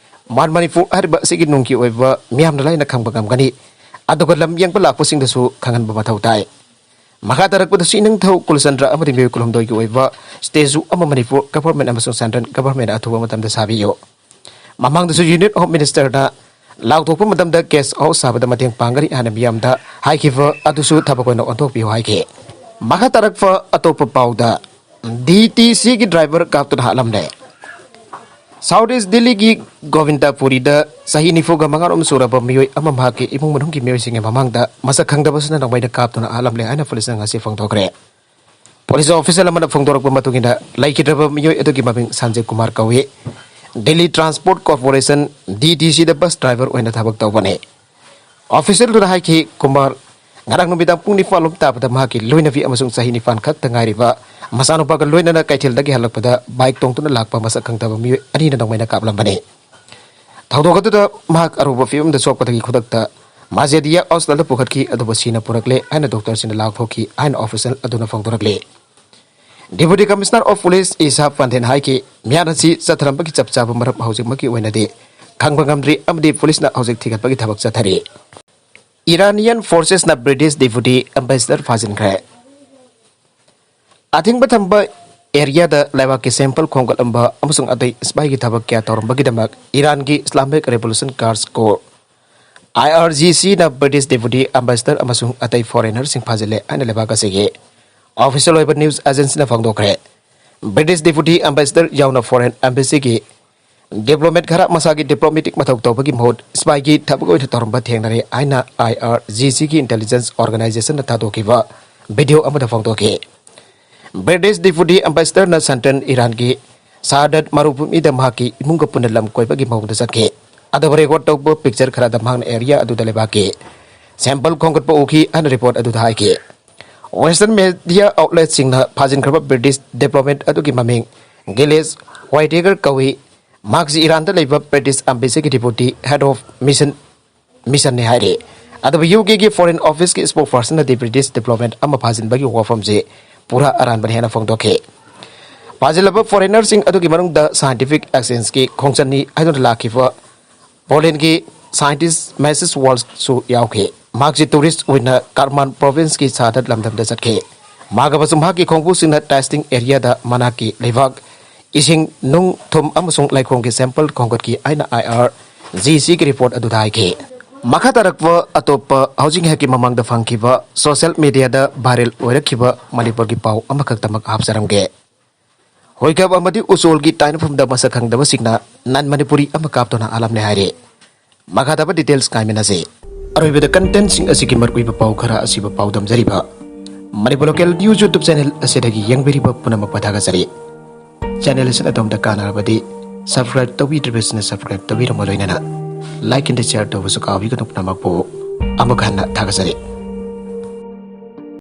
ꯃꯥꯎꯟꯠ ꯃꯅꯤꯄꯨꯔ ꯍꯥꯏꯔꯤꯕ ꯑꯁꯤꯒꯤ ꯅꯨꯡꯒꯤ ꯑꯣꯏꯕ ꯃꯤꯌꯥꯝꯅ ꯂꯥꯏꯅ ꯈꯪꯕ ꯉꯝꯒꯅꯤ꯫ ꯑꯗꯨꯒ ꯂꯝ ꯌꯦꯡꯕ ꯂꯥꯛꯄꯁꯤꯡꯗꯁꯨ ꯈꯪꯍꯟꯕ ꯃꯊꯧ ꯇꯥꯏ꯫ ꯃꯈꯥ ꯇꯥꯔꯛꯄꯗꯁꯨ ꯏꯅꯤꯡꯊꯧ ꯀꯨꯂꯆꯟꯗ꯭ꯔ ꯑꯃꯗꯤ ꯃꯤꯑꯣꯏ ꯀꯨꯟꯍꯨꯝꯗꯣꯏꯒꯤ ꯑꯣꯏꯕ ꯁ꯭ꯇꯦꯆꯨ ꯑꯃ ꯃꯅꯤꯄꯨꯔ ꯒꯚꯔꯟꯃꯦꯟꯠ ꯑꯃꯁꯨꯡ ꯁꯦꯟꯇ꯭ꯔꯦꯜ ꯒꯚꯔꯟꯃꯦꯟꯠꯅ ꯑꯊꯨꯕ ꯃꯇꯝꯗ ꯁꯥꯕꯤꯌꯨ꯫ ꯃꯃꯥꯡꯗꯁꯨ ꯌꯨꯅꯤꯌꯟ ꯍꯣꯝ ꯃꯤꯅꯤꯁꯇꯔꯅ ꯂꯥꯎꯊꯣꯛꯄ ꯃꯇꯝꯗ ꯒꯦꯁꯠ ꯍꯥꯎꯁ ꯁꯥꯕꯗ ꯃꯇꯦꯡ ꯄꯥꯡꯒꯅꯤ ꯍꯥꯏꯅ ꯃꯤꯌꯥꯝꯗ ꯍꯥꯏꯈꯤꯕ ꯑꯗꯨꯁꯨ ꯊꯕꯛ ꯑꯣꯏꯅ ꯑꯣꯟꯊꯣꯛꯄꯤꯌꯨ ꯍꯥꯏꯈꯤ꯫ ꯃꯈꯥ ꯇꯥꯔꯛꯄ ꯑꯇꯣꯞꯄ ꯄꯥꯎꯗ, ꯗꯤ ꯇꯤ ꯁꯤꯒꯤ ꯗ꯭ꯔꯥꯏꯚꯔ ꯀꯥꯞꯇꯨꯅ ꯍꯥꯠꯂꯝꯂꯦ꯫ ꯁꯥꯎꯠ ꯏꯁ ꯗꯤꯜꯂꯤꯒꯤ ꯒꯣꯕꯤꯟꯗꯄꯨꯔꯤꯗ ꯆꯍꯤ ꯅꯤꯐꯨꯒ ꯃꯉꯥꯔꯣꯝ ꯁꯨꯔꯕ ꯃꯤꯑꯣꯏ ꯑꯃ ꯃꯍꯥꯛꯀꯤ ꯏꯃꯨꯡ ꯃꯅꯨꯡꯒꯤ ꯃꯤꯑꯣꯏꯁꯤꯡꯒꯤ ꯃꯃꯥꯡꯗ ꯃꯁꯛ ꯈꯪꯗꯕꯁꯤꯡꯅ ꯅꯣꯡꯃꯩꯅ ꯀꯥꯞꯇꯨꯅ ꯍꯥꯠꯂꯝꯂꯦ ꯍꯥꯏꯅ ꯄꯨꯂꯤꯁꯅ ꯉꯁꯤ ꯐꯣꯡꯗꯣꯛꯈ꯭ꯔꯦ꯫ ꯄꯨꯂꯤꯁ ꯑꯣꯐꯤꯁꯤꯌꯦꯜ ꯑꯃꯅ ꯐꯣꯡꯗꯣꯔꯛꯄ ꯃꯇꯨꯡ ꯏꯟꯅ, ꯂꯩꯈꯤꯗ꯭ꯔꯕ ꯃꯤꯑꯣꯏ ꯑꯗꯨꯒꯤ ꯃꯃꯤꯡ ꯁꯟꯖꯤꯕ ꯀꯨꯃꯥꯔ ꯀꯧꯏ꯫ Delhi transport corporation, D T ꯁꯤꯗ ꯕꯁ ꯗ꯭ꯔꯥꯏꯚꯔ ꯑꯣꯏꯅ ꯊꯕꯛ ꯇꯧꯕꯅꯤ꯫ ꯑꯣꯐꯤꯁꯤꯌꯦꯜꯗꯨꯅ ꯍꯥꯏꯈꯤ, ꯀꯨꯃꯥꯔ ꯉꯔꯥꯡ ꯅꯨꯃꯤꯗꯥꯡ ꯄꯨꯡ ꯅꯤꯄꯥꯟ ꯂꯣꯝ ꯇꯥꯕꯗ ꯃꯍꯥꯛꯀꯤ ꯂꯣꯏꯅꯕꯤ ꯑꯃꯁꯨꯡ ꯆꯍꯤ ꯅꯤꯄꯥꯟ ꯈꯛꯇ ꯉꯥꯏꯔꯤꯕ ꯃꯆꯥꯅꯨꯄꯥꯒ ꯂꯣꯏꯅꯅ ꯀꯩꯊꯦꯜꯗꯒꯤ ꯍꯜꯂꯛꯄꯗ ꯕꯥꯏꯛ ꯇꯣꯡꯗꯨꯅ ꯂꯥꯛꯄ ꯃꯁꯛ ꯈꯪꯗꯕ ꯃꯤꯑꯣꯏ ꯑꯅꯤꯅ ꯅꯣꯡꯃꯩꯅ ꯀꯥꯞꯂꯝꯕꯅꯤ꯫ ꯊꯧꯗꯣꯛ ꯑꯗꯨꯗ ꯃꯍꯥꯛ ꯑꯔꯨꯕ ꯐꯤꯕꯝꯗ ꯁꯣꯛꯄꯗꯒꯤ ꯈꯨꯗꯛꯇ ꯃꯥꯖꯦꯗꯤꯌꯥ ꯍꯣꯁꯄꯤꯇꯥꯜꯗ ꯄꯨꯈꯠꯈꯤ, ꯑꯗꯨꯕꯨ ꯁꯤꯅ ꯄꯨꯔꯛꯂꯦ ꯍꯥꯏꯅ ꯗꯣꯛꯇꯔꯁꯤꯡꯅ ꯂꯥꯎꯊꯣꯛꯈꯤ ꯍꯥꯏꯅ ꯑꯣꯐꯤꯁꯤꯌꯦꯜ ꯑꯗꯨꯅ ꯐꯣꯡꯗꯣꯔꯛꯂꯤ꯫ ꯗꯦꯄꯨꯇꯤ ꯀꯃꯤꯁꯅꯔ ꯑꯣꯐ ꯄꯨꯂꯤꯁ ꯏꯁꯥ ꯄꯥꯟꯊꯦꯟ ꯍꯥꯏꯈꯤ, ꯃꯤꯍꯥꯠ ꯑꯁꯤ ꯆꯠꯊꯔꯝꯕꯒꯤ ꯆꯞ ꯆꯥꯕ ꯃꯔꯝ ꯍꯧꯖꯤꯛꯃꯛꯀꯤ ꯑꯣꯏꯅꯗꯤ ꯈꯪꯕ ꯉꯝꯗ꯭ꯔꯤ ꯑꯃꯗꯤ ꯄꯨꯂꯤꯁꯅ ꯍꯧꯖꯤꯛ ꯊꯤꯒꯠꯄꯒꯤ ꯊꯕꯛ ꯆꯠꯊꯔꯤ꯫ ꯏꯔꯥꯅꯤꯌꯟ ꯐꯣꯔꯁꯦꯁꯅ ꯕ꯭ꯔꯤꯇꯤꯁ ꯗꯦꯄꯨꯇꯤ ꯑꯦꯝꯕꯦꯁꯦꯗꯔ ꯐꯥꯖꯤꯟꯈ꯭ꯔꯦ꯫ ꯑꯊꯤꯡꯕ ꯊꯝꯕ ꯑꯦꯔꯤꯌꯥꯗ ꯂꯩꯕꯥꯛꯀꯤ ꯁꯦꯝꯄꯜ ꯈꯣꯝꯒꯠꯂꯝꯕ ꯑꯃꯁꯨꯡ ꯑꯇꯩ ꯁꯤꯐꯥꯏꯒꯤ ꯊꯕꯛ ꯀꯌꯥ ꯇꯧꯔꯝꯕꯒꯤꯗꯃꯛ ꯏꯔꯥꯟꯒꯤ ꯏꯁꯂꯥꯃꯤꯛ ꯔꯦꯚꯣꯂꯨꯁꯟ ꯒꯥꯔꯗꯁ ꯀꯣꯔ, ꯑꯥꯏ ꯑꯥꯔ ꯖꯤ ꯁꯤꯅ ꯕ꯭ꯔꯤꯇꯤꯁ ꯗꯦꯄꯨꯇꯤ ꯑꯦꯝꯕꯦꯁꯦꯗꯔ ꯑꯃꯁꯨꯡ ꯑꯇꯩ ꯐꯣꯔꯦꯅꯔꯁꯤꯡ ꯐꯥꯖꯤꯜꯂꯦ ꯍꯥꯏꯅ ꯂꯩꯕꯥꯛ ꯑꯁꯤꯒꯤ ꯑꯣꯐꯤꯁꯤꯌꯦꯜ ꯑꯣꯏꯕ ꯅ꯭ꯌꯨꯁ ꯑꯦꯖꯦꯟꯁꯤꯅ ꯐꯣꯡꯗꯣꯛꯈ꯭ꯔꯦ꯫ ꯕ꯭ꯔꯤꯇꯤꯁ ꯗꯤꯄꯨꯇꯤ ꯑꯦꯝꯕꯦꯁꯦꯗꯔ ꯌꯥꯎꯅ ꯐꯣꯔꯦꯟ ꯑꯦꯝꯕꯦꯁꯤꯒꯤ ꯗꯤꯄ꯭ꯂꯣꯃꯦꯠ ꯈꯔ ꯃꯁꯥꯒꯤ ꯗꯤꯄ꯭ꯂꯣꯃꯦꯇꯤꯛ ꯃꯊꯧ ꯇꯧꯕꯒꯤ ꯃꯍꯨꯠ ꯁꯤꯄꯥꯏꯒꯤ ꯊꯕꯛ ꯑꯣꯏꯅ ꯇꯧꯔꯝꯕ ꯊꯦꯡꯅꯔꯦ ꯍꯥꯏꯅ ꯑꯥꯏ ꯑꯥꯔ ꯖꯤ ꯁꯤꯒꯤ ꯏꯟꯇꯦꯂꯤꯖꯦꯟꯁ ꯑꯣꯔꯒꯅꯥꯏꯖꯦꯁꯟꯅ ꯊꯥꯗꯣꯛꯈꯤꯕ ꯚꯤꯗꯤꯑꯣ ꯑꯃꯗ ꯐꯣꯡꯗꯣꯛꯈꯤ꯫ ꯕ꯭ꯔꯤꯇꯤꯁ ꯗꯤꯄꯨꯇꯤ ꯑꯦꯝꯕꯦꯁꯦꯗꯔꯅ ꯁꯟꯇ꯭ꯔꯦꯟ ꯏꯔꯥꯟꯒꯤ ꯁꯍꯥꯗꯠ ꯃꯔꯨꯚꯨꯃꯤꯗ ꯃꯍꯥꯛꯀꯤ ꯏꯃꯨꯡꯒ ꯄꯨꯟꯅ ꯂꯝ ꯀꯣꯏꯕꯒꯤ ꯃꯑꯣꯡꯗ ꯆꯠꯈꯤ꯫ ꯑꯗꯨꯕꯨ ꯔꯦꯀꯣꯔꯗ ꯇꯧꯕ ꯄꯤꯛꯆꯔ ꯈꯔꯗ ꯃꯍꯥꯛꯅ ꯑꯦꯔꯤꯌꯥ ꯑꯗꯨꯗ ꯂꯩꯕꯥꯛꯀꯤ ꯁꯦꯝꯄꯜ ꯈꯣꯝꯒꯠꯄ ꯎꯈꯤ ꯍꯥꯏꯅ ꯔꯤꯄꯣꯔꯠ ꯑꯗꯨꯗ ꯍꯥꯏꯈꯤ꯫ ꯋꯦꯁꯇꯔꯟ ꯃꯦꯗꯤꯌꯥ ꯑꯥꯎꯠꯂꯦꯠꯁꯤꯡꯅ ꯐꯥꯖꯤꯟꯈ꯭ꯔꯕ ꯕ꯭ꯔꯤꯇꯤꯁ ꯗꯤꯄ꯭ꯂꯣꯃꯦꯠ ꯑꯗꯨꯒꯤ ꯃꯃꯤꯡ ꯒꯤꯂꯦꯁ ꯋꯥꯏꯇꯦꯒꯔ ꯀꯧꯏ꯫ ꯃꯍꯥꯛꯁꯤ ꯏꯔꯥꯟꯗ ꯂꯩꯕ ꯕ꯭ꯔꯤꯇꯤꯁ ꯑꯦꯝꯕꯦꯁꯤꯒꯤ ꯗꯤꯄꯨꯇꯤ ꯍꯦꯗ ꯑꯣꯐ ꯃꯤꯁꯟ, ꯃꯤꯁꯟꯅꯤ ꯍꯥꯏꯔꯤ꯫ ꯑꯗꯨꯕꯨ ꯌꯨ ꯀꯦꯒꯤ ꯐꯣꯔꯦꯟ ꯑꯣꯐꯤꯁꯀꯤ ꯁ꯭ꯄꯣꯛ ꯄꯔꯁꯟꯅꯗꯤ ꯕ꯭ꯔꯤꯇꯤꯁ ꯗꯤꯄ꯭ꯂꯣꯃꯦꯠ ꯑꯃ ꯐꯥꯖꯤꯟꯕꯒꯤ ꯋꯥꯐꯝꯁꯤ ꯄꯨꯔꯥ ꯑꯔꯥꯟꯕꯅꯤ ꯍꯥꯏꯅ ꯐꯣꯡꯗꯣꯛꯈꯤ꯫ ꯐꯥꯖꯤꯜꯂꯕ ꯐꯣꯔꯦꯅꯔꯁꯤꯡ ꯑꯗꯨꯒꯤ ꯃꯅꯨꯡꯗ ꯁꯥꯏꯟꯇꯤꯐꯤꯛ ꯑꯦꯛꯁꯆꯦꯟꯖꯀꯤ ꯈꯣꯡꯆꯠꯅꯤ ꯍꯥꯏꯗꯨꯅ ꯂꯥꯛꯈꯤꯕ ꯄꯣꯂꯦꯟꯒꯤ ꯁꯥꯏꯟꯇꯤꯁ ꯃꯦꯁꯤꯁ ꯋꯥꯜꯁꯁꯨ ꯌꯥꯎꯈꯤ꯫ ꯃꯍꯥꯛꯁꯤ ꯇꯨꯔꯤꯁ ꯑꯣꯏꯅ ꯀꯥꯔꯃꯥꯟ ꯄ꯭ꯔꯣꯚꯤꯟꯁꯀꯤ ꯁꯍꯥꯗꯠ ꯂꯝꯗꯝꯗ ꯆꯠꯈꯤ꯫ ꯃꯍꯥꯛ ꯑꯃꯁꯨꯡ ꯃꯍꯥꯛꯀꯤ ꯈꯣꯡꯕꯨꯁꯤꯡꯅ ꯇꯦꯁꯇꯤꯡ ꯑꯦꯔꯤꯌꯥꯗ ꯃꯅꯥꯛꯀꯤ ꯂꯩꯕꯥꯛ, ꯏꯁꯤꯡ, ꯅꯨꯡ, ꯊꯨꯝ ꯑꯃꯁꯨꯡ ꯂꯩꯈꯣꯝꯒꯤ ꯁꯦꯝꯄꯜ ꯈꯣꯝꯒꯠꯈꯤ ꯍꯥꯏꯅ ꯑꯥꯏ ꯑꯥꯔ ꯖꯤ ꯁꯤꯒꯤ ꯔꯤꯄꯣꯔꯠ ꯑꯗꯨꯗ ꯍꯥꯏꯈꯤ꯫ ꯃꯈꯥ ꯇꯥꯔꯛꯄ ꯑꯇꯣꯞꯄ ꯍꯧꯖꯤꯛ ꯉꯥꯏꯍꯥꯛꯀꯤ ꯃꯃꯥꯡꯗ ꯐꯪꯈꯤꯕ ꯁꯣꯁꯤꯌꯦꯜ ꯃꯦꯗꯤꯌꯥꯗ ꯚꯥꯏꯔꯦꯜ ꯑꯣꯏꯔꯛꯈꯤꯕ ꯃꯅꯤꯄꯨꯔꯒꯤ ꯄꯥꯎ ꯑꯃꯈꯛꯇꯃꯛ ꯍꯥꯞꯆꯔꯝꯒꯦ꯫ ꯍꯣꯏꯒꯞ ꯑꯃꯗꯤ ꯎꯆꯣꯜꯒꯤ ꯇꯥꯏꯅꯐꯝꯗ ꯃꯁꯛ ꯈꯪꯗꯕꯁꯤꯡꯅ ꯅꯟ ꯃꯅꯤꯄꯨꯔꯤ ꯑꯃ ꯀꯥꯞꯇꯨꯅ ꯑꯥꯂꯝꯂꯦ ꯍꯥꯏꯔꯦ꯫ ꯃꯈꯥ ꯇꯥꯕ ꯗꯤꯇꯦꯜꯁ ꯉꯥꯏꯃꯤꯟꯅꯁꯤ꯫ ꯑꯔꯣꯏꯕꯗ ꯀꯟꯇꯦꯟꯁꯤꯡ ꯑꯁꯤꯒꯤ ꯃꯔꯨꯑꯣꯏꯕ ꯄꯥꯎ ꯈꯔ ꯑꯁꯤꯕꯨ ꯄꯥꯎꯗꯝꯖꯔꯤꯕ Manipur local news YouTube channel ꯑꯁꯤꯗꯒꯤ ꯌꯦꯡꯕꯤꯔꯤꯕ ꯄꯨꯝꯅꯃꯛꯄꯨ ꯊꯥꯒꯠꯆꯔꯤ꯫ ꯆꯦꯅꯦꯜ ꯑꯁꯤꯅ ꯑꯗꯣꯝꯗ ꯀꯥꯟꯅꯔꯕꯗꯤ ꯁꯕꯁꯀ꯭ꯔꯥꯏꯕ ꯇꯧꯕꯤꯗ꯭ꯔꯤꯕꯁꯤꯡꯅ ꯁꯕꯁꯀ꯭ꯔꯥꯏꯕ ꯇꯧꯕꯤꯔꯝꯃ ꯂꯣꯏꯅꯅ ꯂꯥꯏꯛ ꯑꯦꯟ ꯁꯤꯌꯔ ꯇꯧꯕꯁꯨ ꯀꯥꯎꯕꯤꯒꯅꯨ ꯄꯨꯝꯅꯃꯛꯄꯨ ꯑꯃꯨꯛ ꯍꯟꯅ ꯊꯥꯒꯠꯆꯔꯤ꯫